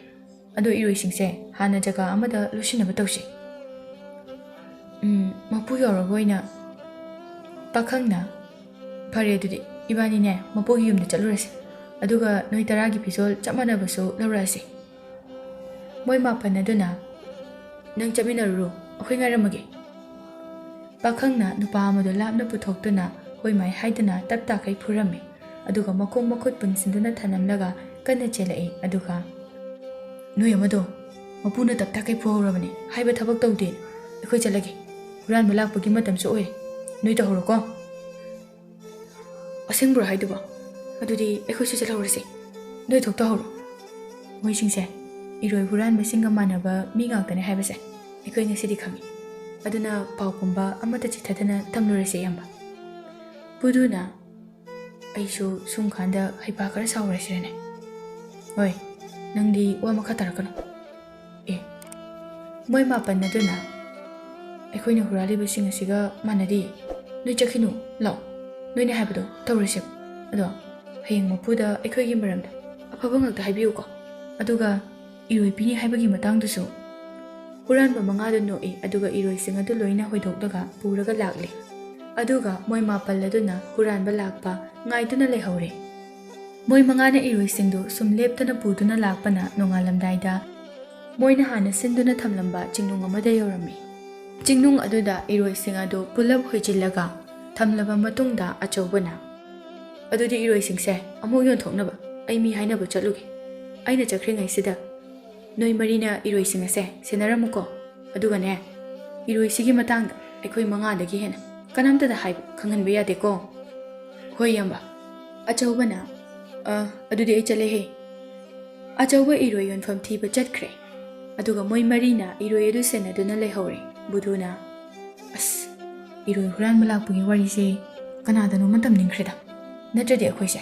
ꯑꯗꯣ ꯏꯔꯣꯏꯁꯤꯡꯁꯦ ꯍꯥꯟꯅ ꯖꯒꯥ ꯑꯃꯗ ꯂꯣꯠꯁꯤꯟꯅꯕ ꯇꯧꯁꯤ"꯫ "ꯎꯝ, ꯃꯄꯨ ꯌꯧꯔꯒ ꯑꯣꯏꯅ"꯫ ꯄꯥꯈꯪꯅ, "ꯐꯔꯦ, ꯑꯗꯨꯗꯤ ꯏꯕꯥꯅꯤꯅꯦ ꯃꯄꯨꯒꯤ ꯌꯨꯝꯗ ꯆꯠꯂꯨꯔꯁꯤ꯫ ꯑꯗꯨꯒ ꯅꯣꯏ ꯇꯔꯥꯒꯤ ꯐꯤꯖꯣꯜ ꯆꯞ ꯃꯥꯟꯅꯕꯁꯨ ꯂꯧꯔꯛꯑꯁꯤ"꯫ ꯃꯣꯏ ꯃꯥꯄꯟ ꯑꯗꯨꯅ, "ꯅꯪ ꯆꯠꯃꯤꯟꯅꯔꯨꯔꯣ, ꯑꯩꯈꯣꯏ ꯉꯥꯏꯔꯝꯃꯒꯦ"꯫ ꯄꯥꯈꯪꯅ ꯅꯨꯄꯥ ꯑꯃꯗꯨ ꯂꯥꯞꯅ ꯄꯨꯊꯣꯛꯇꯨꯅ ꯍꯣꯏ ꯃꯥꯏ ꯍꯥꯏꯗꯨꯅ ꯇꯞ ꯇꯥꯈꯩ ꯐꯨꯔꯝꯃꯤ꯫ ꯑꯗꯨꯒ ꯃꯈꯣꯡ ꯃꯈꯨꯠ ꯄꯨꯟꯁꯤꯟꯗꯨꯅ ꯊꯅꯝꯂꯒ ꯀꯟꯅ ꯆꯦꯜꯂꯛꯏ꯫ ꯑꯗꯨꯒ, "ꯅꯣꯏ ꯑꯃꯗꯣ ꯃꯄꯨꯅ ꯇꯞ ꯇꯥꯈꯩ ꯐꯨꯍꯧꯔꯕꯅꯤ, ꯍꯥꯏꯕ ꯊꯕꯛ ꯇꯧꯗꯦ꯫ ꯑꯩꯈꯣꯏ ꯆꯠꯂꯒꯦ, ꯍꯨꯔꯥꯟꯕ ꯂꯥꯛꯄꯒꯤ ꯃꯇꯝꯁꯨ ꯑꯣꯏꯔꯦ꯫ ꯅꯣꯏ ꯇꯧꯍꯧꯔꯣꯀꯣ"꯫ "ꯑꯁꯦꯡꯕ꯭ꯔꯣ ꯍꯥꯏꯗꯨꯕꯣ? ꯑꯗꯨꯗꯤ ꯑꯩꯈꯣꯏꯁꯨ ꯆꯠꯍꯧꯔꯁꯤ꯫ ꯅꯣꯏ ꯊꯣꯛ ꯇꯧꯍꯧꯔꯣ"꯫ ꯃꯣꯏꯁꯤꯡꯁꯦ ꯏꯔꯣꯏ ꯍꯨꯔꯥꯟꯕꯁꯤꯡꯒ ꯃꯥꯟꯅꯕ ꯃꯤ ꯉꯥꯛꯇꯅꯦ ꯍꯥꯏꯕꯁꯦ ꯑꯩꯈꯣꯏ ꯉꯁꯤꯗꯤ ꯈꯪꯉꯤ꯫ ꯑꯗꯨꯅ ꯄꯥꯎ ꯄꯨꯝꯕ ꯑꯃꯠꯇ ꯆꯤꯊꯗꯅ ꯇꯝꯂꯨꯔꯁꯤ, ꯏꯌꯥꯝꯕ꯫ ꯕꯨꯗꯨꯅ, "ꯑꯩꯁꯨ ꯁꯨꯝ ꯀꯥꯟꯗ ꯍꯩꯄꯥ ꯈꯔ ꯁꯥꯎꯔꯁꯤꯔꯅꯦ? ꯍꯣꯏ, ꯅꯪꯗꯤ ꯋꯥ ꯃꯈꯥ ꯇꯥꯔꯛꯀꯅꯨ"꯫ ꯃꯣꯏ ꯃꯥꯄꯟ ꯑꯗꯨꯅ, "ꯑꯩꯈꯣꯏꯅ ꯍꯨꯔꯥꯜꯂꯤꯕꯁꯤꯡ ꯑꯁꯤꯒ ꯃꯥꯟꯅꯗꯦ꯫ ꯅꯣꯏ ꯆꯠꯈꯤꯅꯨ, ꯂꯥꯛꯑꯣ꯫ ꯅꯣꯏꯅ ꯍꯥꯏꯕꯗꯣ ꯇꯧꯔꯁꯦ꯫ ꯑꯗꯣ ꯍꯌꯦꯡ ꯃꯄꯨꯗ ꯑꯩꯈꯣꯏꯒꯤ ꯃꯔꯝꯗ ꯑꯐꯕ ꯉꯥꯛꯇ ꯍꯥꯏꯕꯤꯌꯨꯀꯣ꯫ ꯑꯗꯨꯒ ꯏꯔꯣꯏ ꯄꯤꯅꯤ ꯍꯥꯏꯕꯒꯤ ꯃꯇꯥꯡꯗꯨꯁꯨ"꯫ ꯍꯨꯔꯥꯟꯕ ꯃꯉꯥꯗꯨ ꯅꯣꯛꯏ, ꯑꯗꯨꯒ ꯏꯔꯣꯏꯁꯤꯡ ꯑꯗꯨ ꯂꯣꯏꯅ ꯍꯣꯏꯗꯣꯛꯂꯒ ꯄꯨꯔꯒ ꯂꯥꯛꯂꯦ꯫ ꯑꯗꯨꯒ ꯃꯣꯏ ꯃꯥꯄꯜ ꯑꯗꯨꯅ ꯍꯨꯔꯥꯟꯕ ꯂꯥꯛꯄ ꯉꯥꯏꯗꯨꯅ ꯂꯩꯍꯧꯔꯦ꯫ ꯃꯣꯏ ꯃꯉꯥꯅ ꯏꯔꯣꯏꯁꯤꯡꯗꯨ ꯁꯨꯝ ꯂꯦꯞꯇꯅ ꯄꯨꯗꯨꯅ ꯂꯥꯛꯄꯅ ꯅꯣꯡꯉꯥꯜꯂꯝꯗꯥꯏꯗ ꯃꯣꯏꯅ ꯍꯥꯟꯅ ꯁꯤꯟꯗꯨꯅ ꯊꯝꯂꯝꯕ ꯆꯤꯡꯅꯨꯡ ꯑꯃꯗ ꯌꯧꯔꯝꯃꯤ꯫ ꯆꯤꯡꯅꯨꯡ ꯑꯗꯨꯗ ꯏꯔꯣꯏꯁꯤꯡ ꯑꯗꯨ ꯄꯨꯂꯞ ꯍꯣꯏꯖꯤꯜꯂꯒ ꯊꯝꯂꯕ ꯃꯇꯨꯡꯗ ꯑꯆꯧꯕꯅ, "ꯑꯗꯨꯗꯤ ꯏꯔꯣꯏꯁꯤꯡꯁꯦ ꯑꯃꯨꯛ ꯌꯣꯟꯊꯣꯛꯅꯕ ꯑꯩ ꯃꯤ ꯍꯥꯏꯅꯕ ꯆꯠꯂꯨꯒꯦ꯫ ꯑꯩꯅ ꯆꯠꯈ꯭ꯔꯤꯉꯩꯁꯤꯗ ꯅꯣꯏ ꯃꯔꯤꯅ ꯏꯔꯣꯏꯁꯤꯡ ꯑꯁꯦ ꯁꯦꯟꯅꯔꯝꯃꯨꯀꯣ꯫ ꯑꯗꯨꯒꯅꯦ, ꯏꯔꯣꯏꯁꯤꯒꯤ ꯃꯇꯥꯡꯗ ꯑꯩꯈꯣꯏ ꯃꯉꯥꯗꯒꯤ ꯍꯦꯟꯅ ꯀꯅꯥꯝꯇꯗ ꯍꯥꯏꯕ ꯈꯪꯍꯟꯕ ꯌꯥꯗꯦꯀꯣ?" "ꯍꯣꯏ, ꯏꯌꯥꯝꯕ꯫" ꯑꯆꯧꯕꯅ, "ꯑ, ꯑꯗꯨꯗꯤ ꯑꯩ ꯆꯠꯂꯦꯍꯦ꯫" ꯑꯆꯧꯕ ꯏꯔꯣꯏ ꯌꯣꯟꯐꯝ ꯊꯤꯕ ꯆꯠꯈ꯭ꯔꯦ꯫ ꯑꯗꯨꯒ ꯃꯣꯏ ꯃꯔꯤꯅ ꯏꯔꯣꯏ ꯑꯗꯨ ꯁꯦꯟꯅꯗꯨꯅ ꯂꯩꯍꯧꯔꯦ꯫ ꯕꯨꯙꯨꯅ, "ꯑꯁ, ꯏꯔꯣꯏ ꯍꯨꯔꯥꯟꯕ ꯂꯥꯛꯄꯒꯤ ꯋꯥꯔꯤꯁꯦ ꯀꯅꯥꯗꯅꯣꯃ ꯇꯝꯅꯤꯡꯈ꯭ꯔꯦꯗ꯫ ꯅꯠꯇ꯭ꯔꯗꯤ ꯑꯩꯈꯣꯏꯁꯦ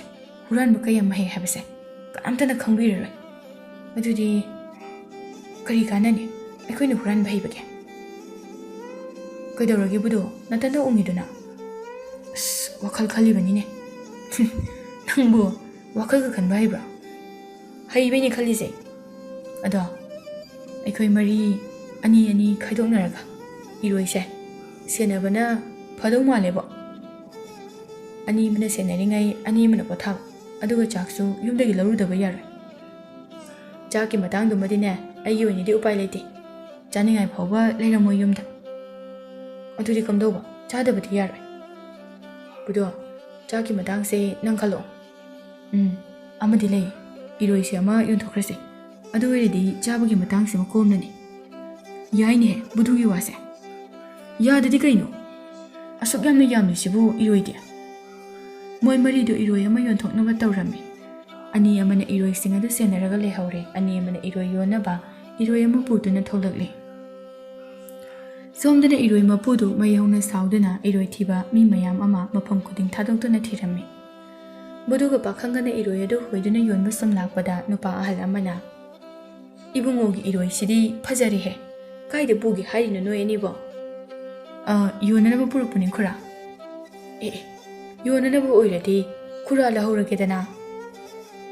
ꯍꯨꯔꯥꯟꯕ ꯀꯌꯥꯝ ꯍꯩ ꯍꯥꯏꯕꯁꯦ ꯀꯅꯥꯝꯇꯅ ꯈꯪꯕꯤꯔꯔꯣꯏ꯫ ꯑꯗꯨꯗꯤ ꯀꯔꯤ ꯀꯥꯟꯅꯅꯤ ꯑꯩꯈꯣꯏꯅ ꯍꯨꯔꯥꯟꯕ ꯍꯩꯕꯒꯦ?" "ꯀꯩꯗꯧꯔꯒꯦ ꯕꯨꯙꯨ, ꯅꯇꯟꯗ ꯎꯪꯉꯤꯗꯨꯅ?" "ꯑꯁ, ꯋꯥꯈꯜ ꯈꯜꯂꯤꯕꯅꯤꯅꯦ꯫" "ꯅꯪꯕꯨ ꯋꯥꯈꯜꯒ ꯈꯟꯕ ꯍꯩꯕ꯭ꯔꯣ?" "ꯍꯩꯕꯩꯅꯦ ꯈꯜꯂꯤꯁꯦ꯫ ꯑꯗꯣ ꯑꯩꯈꯣꯏ ꯃꯔꯤ ꯑꯅꯤ ꯑꯅꯤ ꯈꯥꯏꯗꯣꯛꯅꯔꯒ ꯏꯔꯣꯏꯁꯦ ꯁꯦꯟꯅꯕꯅ ꯐꯗꯧ ꯃꯥꯜꯂꯦꯕꯣ꯫ ꯑꯅꯤ ꯑꯃꯅ ꯁꯦꯟꯅꯔꯤꯉꯩ ꯑꯅꯤ ꯑꯃꯅ ꯄꯣꯊꯥꯕ, ꯑꯗꯨꯒ ꯆꯥꯛꯁꯨ ꯌꯨꯝꯗꯒꯤ ꯂꯧꯔꯨꯗꯕ ꯌꯥꯔꯣꯏ꯫ ꯆꯥꯛꯀꯤ ꯃꯇꯥꯡꯗꯨꯃꯗꯤꯅꯦ, ꯑꯩꯒꯤ ꯑꯣꯏꯅꯗꯤ ꯎꯄꯥꯏ ꯂꯩꯇꯦ꯫ ꯆꯥꯅꯤꯡꯉꯥꯏ ꯐꯥꯎꯕ ꯂꯩꯔꯝꯃꯣꯏ ꯌꯨꯝꯗ꯫ ꯑꯗꯨꯗꯤ ꯀꯝꯗꯧꯕ? ꯆꯥꯗꯕꯗꯤ ꯌꯥꯔꯣꯏ꯫ ꯕꯨꯙꯨ, ꯆꯥꯛꯀꯤ ꯃꯇꯥꯡꯁꯦ ꯅꯪ ꯈꯜꯂꯣ꯫ ꯎꯝ, ꯑꯃꯗꯤ ꯂꯩ꯫ ꯏꯔꯣꯏꯁꯦ ꯑꯃ ꯌꯣꯟꯊꯣꯛꯈ꯭ꯔꯁꯦ꯫ ꯑꯗꯨ ꯑꯣꯏꯔꯗꯤ ꯆꯥꯕꯒꯤ ꯃꯇꯥꯡꯁꯤꯃ ꯀꯣꯝꯂꯅꯤ꯫ ꯌꯥꯏꯅꯦ, ꯕꯨꯙꯨꯒꯤ ꯋꯥꯁꯦ꯫ ꯌꯥꯗꯗꯤ ꯀꯩꯅꯣ? ꯑꯁꯨꯛ ꯌꯥꯝꯅ ꯌꯥꯝꯂꯤꯁꯤꯕꯨ ꯏꯔꯣꯏꯗꯤ꯫ ꯃꯣꯏ ꯃꯔꯤꯗꯨ ꯏꯔꯣꯏ ꯑꯃ ꯌꯣꯟꯊꯣꯛꯅꯕ ꯇꯧꯔꯝꯃꯤ꯫ ꯑꯅꯤ ꯑꯃꯅ ꯏꯔꯣꯏꯁꯤꯡ ꯑꯗꯨ ꯁꯦꯟꯅꯔꯒ ꯂꯩꯍꯧꯔꯦ, ꯑꯅꯤ ꯑꯃꯅ ꯏꯔꯣꯏ ꯌꯣꯟꯅꯕ ꯏꯔꯣꯏ ꯑꯃ ꯄꯨꯗꯨꯅ ꯊꯣꯛꯂꯛꯂꯤ꯫ ꯁꯣꯝꯗꯅ ꯏꯔꯣꯏ ꯃꯄꯨꯗꯨ ꯃꯩ ꯍꯧꯅ ꯁꯥꯎꯗꯨꯅ ꯏꯔꯣꯏ ꯊꯤꯕ ꯃꯤ ꯃꯌꯥꯝ ꯑꯃ ꯃꯐꯝ ꯈꯨꯗꯤꯡ ꯊꯥꯗꯣꯛꯇꯨꯅ ꯊꯤꯔꯝꯃꯤ꯫ ꯕꯨꯙꯨꯒ ꯄꯥꯈꯪꯒꯅ ꯏꯔꯣꯏ ꯑꯗꯨ ꯍꯣꯏꯗꯨꯅ ꯌꯣꯟꯕ ꯁꯨꯝ ꯂꯥꯛꯄꯗ ꯅꯨꯄꯥ ꯑꯍꯜ ꯑꯃꯅ, "ꯏꯕꯨꯡꯉꯣꯒꯤ ꯏꯔꯣꯏꯁꯤꯗꯤ ꯐꯖꯔꯦꯍꯦ꯫ ꯀꯥꯏꯗ ꯄꯨꯒꯦ ꯍꯥꯏꯔꯤꯅꯣ ꯅꯣꯏ ꯑꯅꯤꯕꯣ? "ꯑ, ꯌꯣꯟꯅꯅꯕ ꯄꯨꯔꯛꯄꯅꯤ, ꯈꯨꯔꯥ꯫" "ꯑꯦ, ꯑꯦ, ꯌꯣꯟꯅꯅꯕ ꯑꯣꯏꯔꯗꯤ ꯈꯨꯔꯥ ꯂꯧꯍꯧꯔꯒꯦꯗꯅ꯫"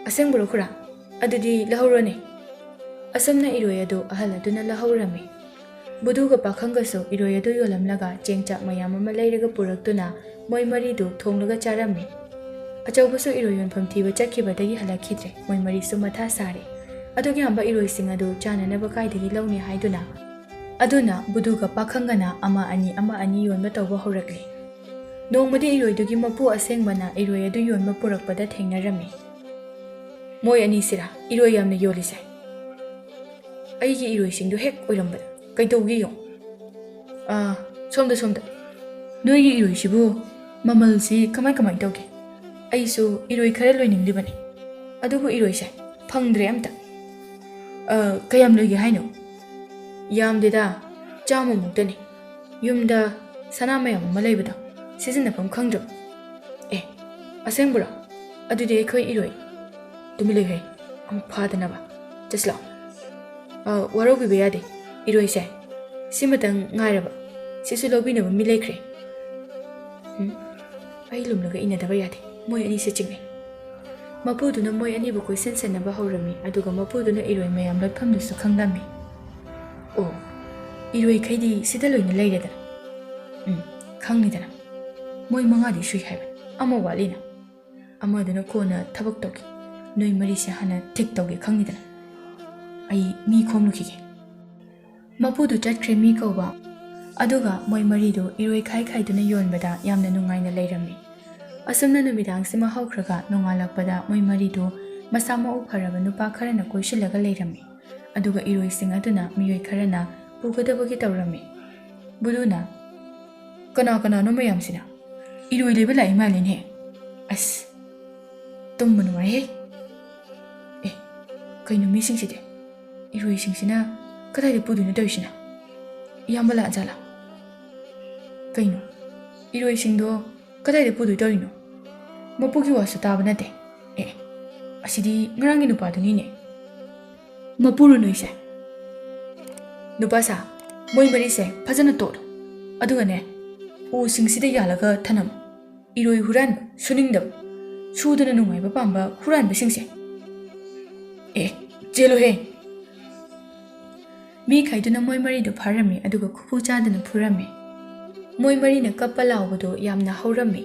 "ꯑꯁꯦꯡꯕꯔꯣ, ꯈꯨꯔꯥ? ꯑꯗꯨꯗꯤ ꯂꯧꯍꯧꯔꯣꯅꯦ꯫" ꯑꯁꯨꯝꯅ ꯏꯔꯣꯏ ꯑꯗꯨ ꯑꯍꯜ ꯑꯗꯨꯅ ꯂꯧꯍꯧꯔꯝꯃꯤ꯫ ꯕꯨꯗꯨꯒ ꯄꯥꯈꯪꯒꯁꯨ ꯏꯔꯣꯏ ꯑꯗꯨ ꯌꯣꯜꯂꯝꯂꯒ ꯆꯦꯡ ꯆꯥꯛ ꯃꯌꯥꯝ ꯑꯃ ꯂꯩꯔꯒ ꯄꯨꯔꯛꯇꯨꯅ ꯃꯣꯏ ꯃꯔꯤꯗꯨ ꯊꯣꯡꯂꯒ ꯆꯥꯔꯝꯃꯤ꯫ ꯑꯆꯧꯕꯁꯨ ꯏꯔꯣꯏ ꯌꯣꯟꯐꯝ ꯊꯤꯕ ꯆꯠꯈꯤꯕꯗꯒꯤ ꯍꯜꯂꯛꯈꯤꯗ꯭ꯔꯦ꯫ ꯃꯣꯏ ꯃꯔꯤꯁꯨ ꯃꯊꯥ ꯁꯥꯔꯦ꯫ ꯑꯗꯨꯛ ꯌꯥꯝꯕ ꯏꯔꯣꯏꯁꯤꯡ ꯑꯗꯨ ꯆꯥꯅꯅꯕ ꯀꯥꯏꯗꯒꯤ ꯂꯧꯅꯤ ꯍꯥꯏꯗꯨꯅ꯫ ꯑꯗꯨꯅ ꯕꯨꯗꯨꯒ ꯄꯥꯈꯪꯒꯅ ꯑꯃ ꯑꯅꯤ, ꯑꯃ ꯑꯅꯤ ꯌꯣꯟꯕ ꯇꯧꯕ ꯍꯧꯔꯛꯂꯦ꯫ ꯅꯣꯡꯃꯗꯤ ꯏꯔꯣꯏꯗꯨꯒꯤ ꯃꯄꯨ ꯑꯁꯦꯡꯕꯅ ꯏꯔꯣꯏ ꯑꯗꯨ ꯌꯣꯟꯕ ꯄꯨꯔꯛꯄꯗ ꯊꯦꯡꯅꯔꯝꯃꯤ꯫ "ꯃꯣꯏ ꯑꯅꯤꯁꯤꯔꯥ ꯏꯔꯣꯏ ꯌꯥꯝꯅ ꯌꯣꯜꯂꯤꯁꯦ? ꯑꯩꯒꯤ ꯏꯔꯣꯏꯁꯤꯡꯗꯨ ꯍꯦꯛ ꯑꯣꯏꯔꯝꯕꯗ꯫ ꯀꯩꯗꯧꯒꯦ ꯌꯦꯡꯉꯨ꯫ ꯑꯥ, ꯁꯣꯝꯗ, ꯁꯣꯝꯗ꯫ ꯅꯣꯏꯒꯤ ꯏꯔꯣꯏꯁꯤꯕꯨ ꯃꯃꯜꯁꯤ ꯀꯃꯥꯏ ꯀꯃꯥꯏ ꯇꯧꯒꯦ? ꯑꯩꯁꯨ ꯏꯔꯣꯏ ꯈꯔ ꯂꯣꯏꯅꯤꯡꯂꯤꯕꯅꯤ꯫ ꯑꯗꯨꯕꯨ ꯏꯔꯣꯏꯁꯦ ꯐꯪꯗ꯭ꯔꯦ ꯑꯝꯇ꯫" "ꯑ, ꯀꯌꯥꯝ ꯂꯣꯏꯒꯦ ꯍꯥꯏꯅꯣ?" "ꯌꯥꯝꯗꯦꯗ, ꯆꯥꯝꯃꯃꯨꯛꯇꯅꯤ꯫ ꯌꯨꯝꯗ ꯁꯅꯥ ꯃꯌꯥꯝ ꯑꯃ ꯂꯩꯕꯗꯣ ꯁꯤꯖꯤꯟꯅꯐꯝ ꯈꯪꯗ꯭ꯔꯕ꯫" "ꯑꯦ, ꯑꯁꯦꯡꯕꯔꯣ? ꯑꯗꯨꯗꯤ ꯑꯩꯈꯣꯏ ꯏꯔꯣꯏ꯫" "ꯇꯨꯃꯤꯟ ꯂꯩꯌꯨꯍꯦ, ꯑꯃꯨꯛ ꯐꯥꯗꯅꯕ꯫ ꯆꯠꯁꯤ ꯂꯥꯛꯑꯣ꯫" "ꯑ, ꯋꯥꯔꯧꯕꯤꯕ ꯌꯥꯗꯦ, ꯏꯔꯣꯏꯁꯦ꯫ ꯁꯤꯃꯇꯪ ꯉꯥꯏꯔꯕ꯫ ꯁꯤꯁꯨ ꯂꯧꯕꯤꯅꯕ ꯃꯤ ꯂꯩꯈ꯭ꯔꯦ꯫" "ꯎꯝ, ꯑꯩ ꯂꯨꯝꯂꯒ ꯏꯟꯅꯗꯕ ꯌꯥꯗꯦ꯫ ꯃꯣꯏ ꯑꯅꯤꯁꯦ ꯆꯤꯡꯅꯩ꯫" ꯃꯄꯨꯗꯨꯅ ꯃꯣꯏ ꯑꯅꯤꯕꯨ ꯀꯣꯏꯁꯟ ꯁꯦꯟꯅꯕ ꯍꯧꯔꯝꯃꯤ, ꯑꯗꯨꯒ ꯃꯄꯨꯗꯨꯅ ꯏꯔꯣꯏ ꯃꯌꯥꯝ ꯂꯣꯠꯐꯝꯗꯨꯁꯨ ꯈꯪꯂꯝꯃꯤ꯫ "ꯑꯣ, ꯏꯔꯣꯏꯈꯩꯗꯤ ꯁꯤꯗ ꯂꯣꯏꯅ ꯂꯩꯔꯦꯗꯅ꯫" "ꯎꯝ, ꯈꯪꯉꯤꯗꯅ꯫ ꯃꯣꯏ ꯃꯉꯥꯗꯤ ꯁꯨꯏ ꯍꯥꯏꯕꯅꯤ, ꯑꯃ ꯋꯥꯠꯂꯤꯅ꯫ ꯑꯃꯗꯨꯅ ꯀꯣꯟꯅ ꯊꯕꯛ ꯇꯧꯈꯤ꯫ ꯅꯣꯏ ꯃꯔꯤꯁꯦ ꯍꯥꯟꯅ ꯊꯤꯛ ꯇꯧꯒꯦ ꯈꯪꯉꯤꯗꯅ꯫ ꯑꯩ ꯃꯤ ꯈꯣꯝꯂꯨꯈꯤꯒꯦ꯫" ꯃꯄꯨꯗꯨ ꯆꯠꯈ꯭ꯔꯦ ꯃꯤ ꯀꯧꯕ꯫ ꯑꯗꯨꯒ ꯃꯣꯏ ꯃꯔꯤꯗꯨ ꯏꯔꯣꯏ ꯈꯥꯏ ꯈꯥꯏꯗꯨꯅ ꯌꯣꯟꯕꯗ ꯌꯥꯝꯅ ꯅꯨꯡꯉꯥꯏꯅ ꯂꯩꯔꯝꯃꯤ꯫ ꯑꯁꯨꯝꯅ ꯅꯨꯃꯤꯗꯥꯡꯁꯤꯃ ꯍꯧꯈ꯭ꯔꯒ ꯅꯣꯡꯉꯥꯜꯂꯛꯄꯗ ꯃꯣꯏ ꯃꯔꯤꯗꯨ ꯃꯁꯥ ꯃꯎ ꯐꯔꯕ ꯅꯨꯄꯥ ꯈꯔꯅ ꯀꯣꯏꯁꯤꯜꯂꯒ ꯂꯩꯔꯝꯃꯤ꯫ ꯑꯗꯨꯒ ꯏꯔꯣꯏꯁꯤꯡ ꯑꯗꯨꯅ ꯃꯤꯑꯣꯏ ꯈꯔꯅ ꯄꯨꯒꯗꯕꯒꯤ ꯇꯧꯔꯝꯃꯤ꯫ ꯕꯨꯗꯨꯅ, "ꯀꯅꯥ ꯀꯅꯥꯅꯣ ꯃꯌꯥꯝꯁꯤꯅ? ꯏꯔꯣꯏ ꯂꯩꯕ ꯂꯥꯛꯏ ꯃꯥꯜꯂꯤꯅꯦ꯫ ꯑꯁ, ꯇꯨꯝꯕ ꯅꯨꯡꯉꯥꯏꯍꯦ꯫ ꯑꯦ, ꯀꯩꯅꯣ ꯃꯤꯁꯤꯡꯁꯤꯗꯤ? ꯏꯔꯣꯏꯁꯤꯡꯁꯤꯅ ꯀꯗꯥꯏꯗ ꯄꯨꯗꯣꯏꯅꯣ ꯇꯧꯔꯤꯁꯤꯅ? ꯏꯌꯥꯝꯕ ꯂꯥꯛꯑꯖꯥꯠꯂꯥ? ꯀꯩꯅꯣ, ꯏꯔꯣꯏꯁꯤꯡꯗꯣ ꯀꯗꯥꯏꯗ ꯄꯨꯗꯣꯏ ꯇꯧꯔꯤꯅꯣ? ꯃꯄꯨꯒꯤ ꯋꯥꯁꯨ ꯇꯥꯕ ꯅꯠꯇꯦ꯫ ꯑꯦ, ꯑꯁꯤꯗꯤ ꯉꯔꯥꯡꯒꯤ ꯅꯨꯄꯥꯗꯨꯅꯤꯅꯦ꯫ ꯃꯄꯨꯔꯣ ꯅꯣꯏꯁꯦ?" ꯅꯨꯄꯥ ꯁꯥ, ꯃꯣꯏ ꯃꯔꯤꯁꯦ ꯐꯖꯅ ꯇꯣꯠꯂꯨ꯫ ꯑꯗꯨꯒꯅꯦ, ꯎꯁꯤꯡꯁꯤꯗ ꯌꯥꯜꯂꯒ ꯊꯅꯝꯃꯨ꯫ ꯏꯔꯣꯏ ꯍꯨꯔꯥꯟꯕ, ꯁꯨꯅꯤꯡꯗꯕ, ꯁꯨꯗꯅ ꯅꯨꯡꯉꯥꯏꯕ ꯄꯥꯝꯕ ꯍꯨꯔꯥꯟꯕꯁꯤꯡꯁꯦ꯫ ꯑꯦ, ꯆꯦꯜꯂꯨꯍꯦ! ꯃꯤꯈꯩꯗꯨꯅ ꯃꯣꯏ ꯃꯔꯤꯗꯨ ꯐꯥꯔꯝꯃꯤ, ꯑꯗꯨꯒ ꯈꯨꯐꯨ ꯆꯥꯗꯅ ꯐꯨꯔꯝꯃꯤ꯫ ꯃꯣꯏ ꯃꯔꯤꯅ ꯀꯞꯄ ꯂꯥꯎꯕꯗꯨ ꯌꯥꯝꯅ ꯍꯧꯔꯝꯃꯤ꯫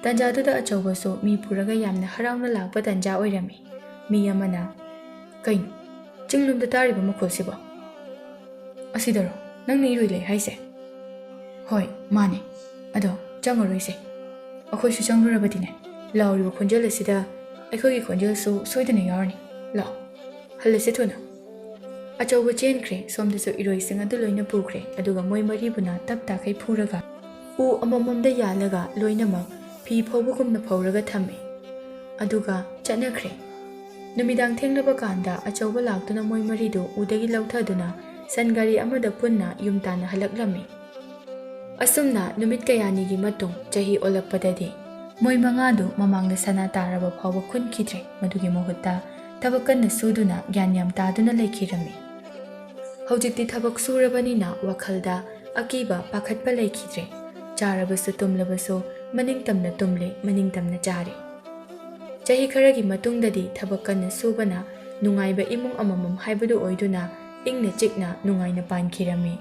ꯇꯟꯖꯥꯗꯨꯗ ꯑꯆꯧꯕꯁꯨ ꯃꯤ ꯄꯨꯔꯒ ꯌꯥꯝꯅ ꯍꯔꯥꯎꯅ ꯂꯥꯛꯄ ꯇꯟꯖꯥ ꯑꯣꯏꯔꯝꯃꯤ꯫ ꯃꯤ ꯑꯃꯅ, "ꯀꯩꯅꯣ, ꯆꯤꯡꯂꯣꯝꯗ ꯇꯥꯔꯤꯕ ꯃꯈꯣꯜꯁꯤꯕꯣ?" "ꯑꯁꯤꯗꯔꯣ ꯅꯪꯅ ꯏꯔꯣꯏ ꯂꯩ ꯍꯥꯏꯁꯦ?" "ꯍꯣꯏ, ꯃꯥꯅꯦ꯫ ꯑꯗꯣ ꯆꯪꯉꯔꯣꯏꯁꯦ꯫ ꯑꯩꯈꯣꯏꯁꯨ ꯆꯪꯂꯨꯔꯕꯗꯤꯅꯦ, ꯂꯥꯎꯔꯤꯕ ꯈꯣꯟꯖꯦꯜ ꯑꯁꯤꯗ ꯑꯩꯈꯣꯏꯒꯤ ꯈꯣꯟꯖꯦꯜꯁꯨ ꯁꯣꯏꯗꯅ ꯌꯥꯎꯔꯅꯤ꯫ ꯂꯥꯛꯑꯣ, ꯍꯜꯂꯁꯦ ꯊꯨꯅ꯫" ꯑꯆꯧꯕ ꯆꯦꯟꯈ꯭ꯔꯦ꯫ ꯁꯣꯝꯗꯁꯨ ꯏꯔꯣꯏꯁꯤꯡ ꯑꯗꯨ ꯂꯣꯏꯅ ꯄꯨꯈ꯭ꯔꯦ꯫ ꯑꯗꯨꯒ ꯃꯣꯏ ꯃꯔꯤꯕꯨꯅ ꯇꯞ ꯇꯥꯈꯩ ꯐꯨꯔꯒ ꯎ ꯑꯃꯃꯝꯗ ꯌꯥꯜꯂꯒ ꯂꯣꯏꯅꯃꯛ ꯐꯤ ꯐꯧꯕꯒꯨꯝꯅ ꯐꯧꯔꯒ ꯊꯝꯃꯦ꯫ ꯑꯗꯨꯒ ꯆꯠꯅꯈ꯭ꯔꯦ꯫ ꯅꯨꯃꯤꯗꯥꯡ ꯊꯦꯡꯂꯕ ꯀꯥꯟꯗ ꯑꯆꯧꯕ ꯂꯥꯛꯇꯨꯅ ꯃꯣꯏ ꯃꯔꯤꯗꯨ ꯎꯗꯒꯤ ꯂꯧꯊꯗꯨꯅ ꯁꯟ ꯒꯥꯔꯤ ꯑꯃꯗ ꯄꯨꯟꯅ ꯌꯨꯝ ꯇꯥꯟꯅ ꯍꯜꯂꯛꯂꯝꯃꯤ꯫ ꯑꯁꯨꯝꯅ ꯅꯨꯃꯤꯠ ꯀꯌꯥꯅꯤꯒꯤ ꯃꯇꯨꯡ ꯆꯍꯤ ꯑꯣꯜꯂꯛꯄꯗꯗꯤ ꯃꯣꯏ ꯃꯉꯥꯗꯨ ꯃꯃꯥꯡꯗ ꯁꯅꯥ ꯇꯥꯔꯕ ꯐꯥꯎꯕ ꯈꯨꯟꯈꯤꯗ꯭ꯔꯦ꯫ ꯃꯗꯨꯒꯤ ꯃꯍꯨꯠꯇ ꯊꯕꯛ ꯀꯟꯅ ꯁꯨꯗꯨꯅ ꯒ꯭ꯌꯥꯟ ꯌꯥꯝ ꯇꯥꯗꯨꯅ ꯂꯩꯈꯤꯔꯝꯃꯤ꯫ ꯍꯧꯖꯤꯛꯇꯤ ꯊꯕꯛ ꯁꯨꯔꯕꯅꯤꯅ ꯋꯥꯈꯜꯗ ꯑꯀꯤꯕ ꯄꯥꯈꯠꯄ ꯂꯩꯈꯤꯗ꯭ꯔꯦ꯫ ꯆꯥꯔꯕꯁꯨ ꯇꯨꯝꯂꯕꯁꯨ ꯃꯅꯤꯡ ꯇꯝꯅ ꯇꯨꯝꯂꯦ, ꯃꯅꯤꯡ ꯇꯝꯅ ꯆꯥꯔꯦ꯫ ꯆꯍꯤ ꯈꯔꯒꯤ ꯃꯇꯨꯡꯗꯗꯤ ꯊꯕꯛ ꯀꯟꯅ ꯁꯨꯕꯅ ꯅꯨꯡꯉꯥꯏꯕ ꯏꯃꯨꯡ ꯑꯃꯃꯝ ꯍꯥꯏꯕꯗꯨ ꯑꯣꯏꯗꯨꯅ ꯏꯪꯅ ꯆꯤꯛꯅ ꯅꯨꯡꯉꯥꯏꯅ ꯄꯥꯟꯈꯤꯔꯝꯃꯤ꯫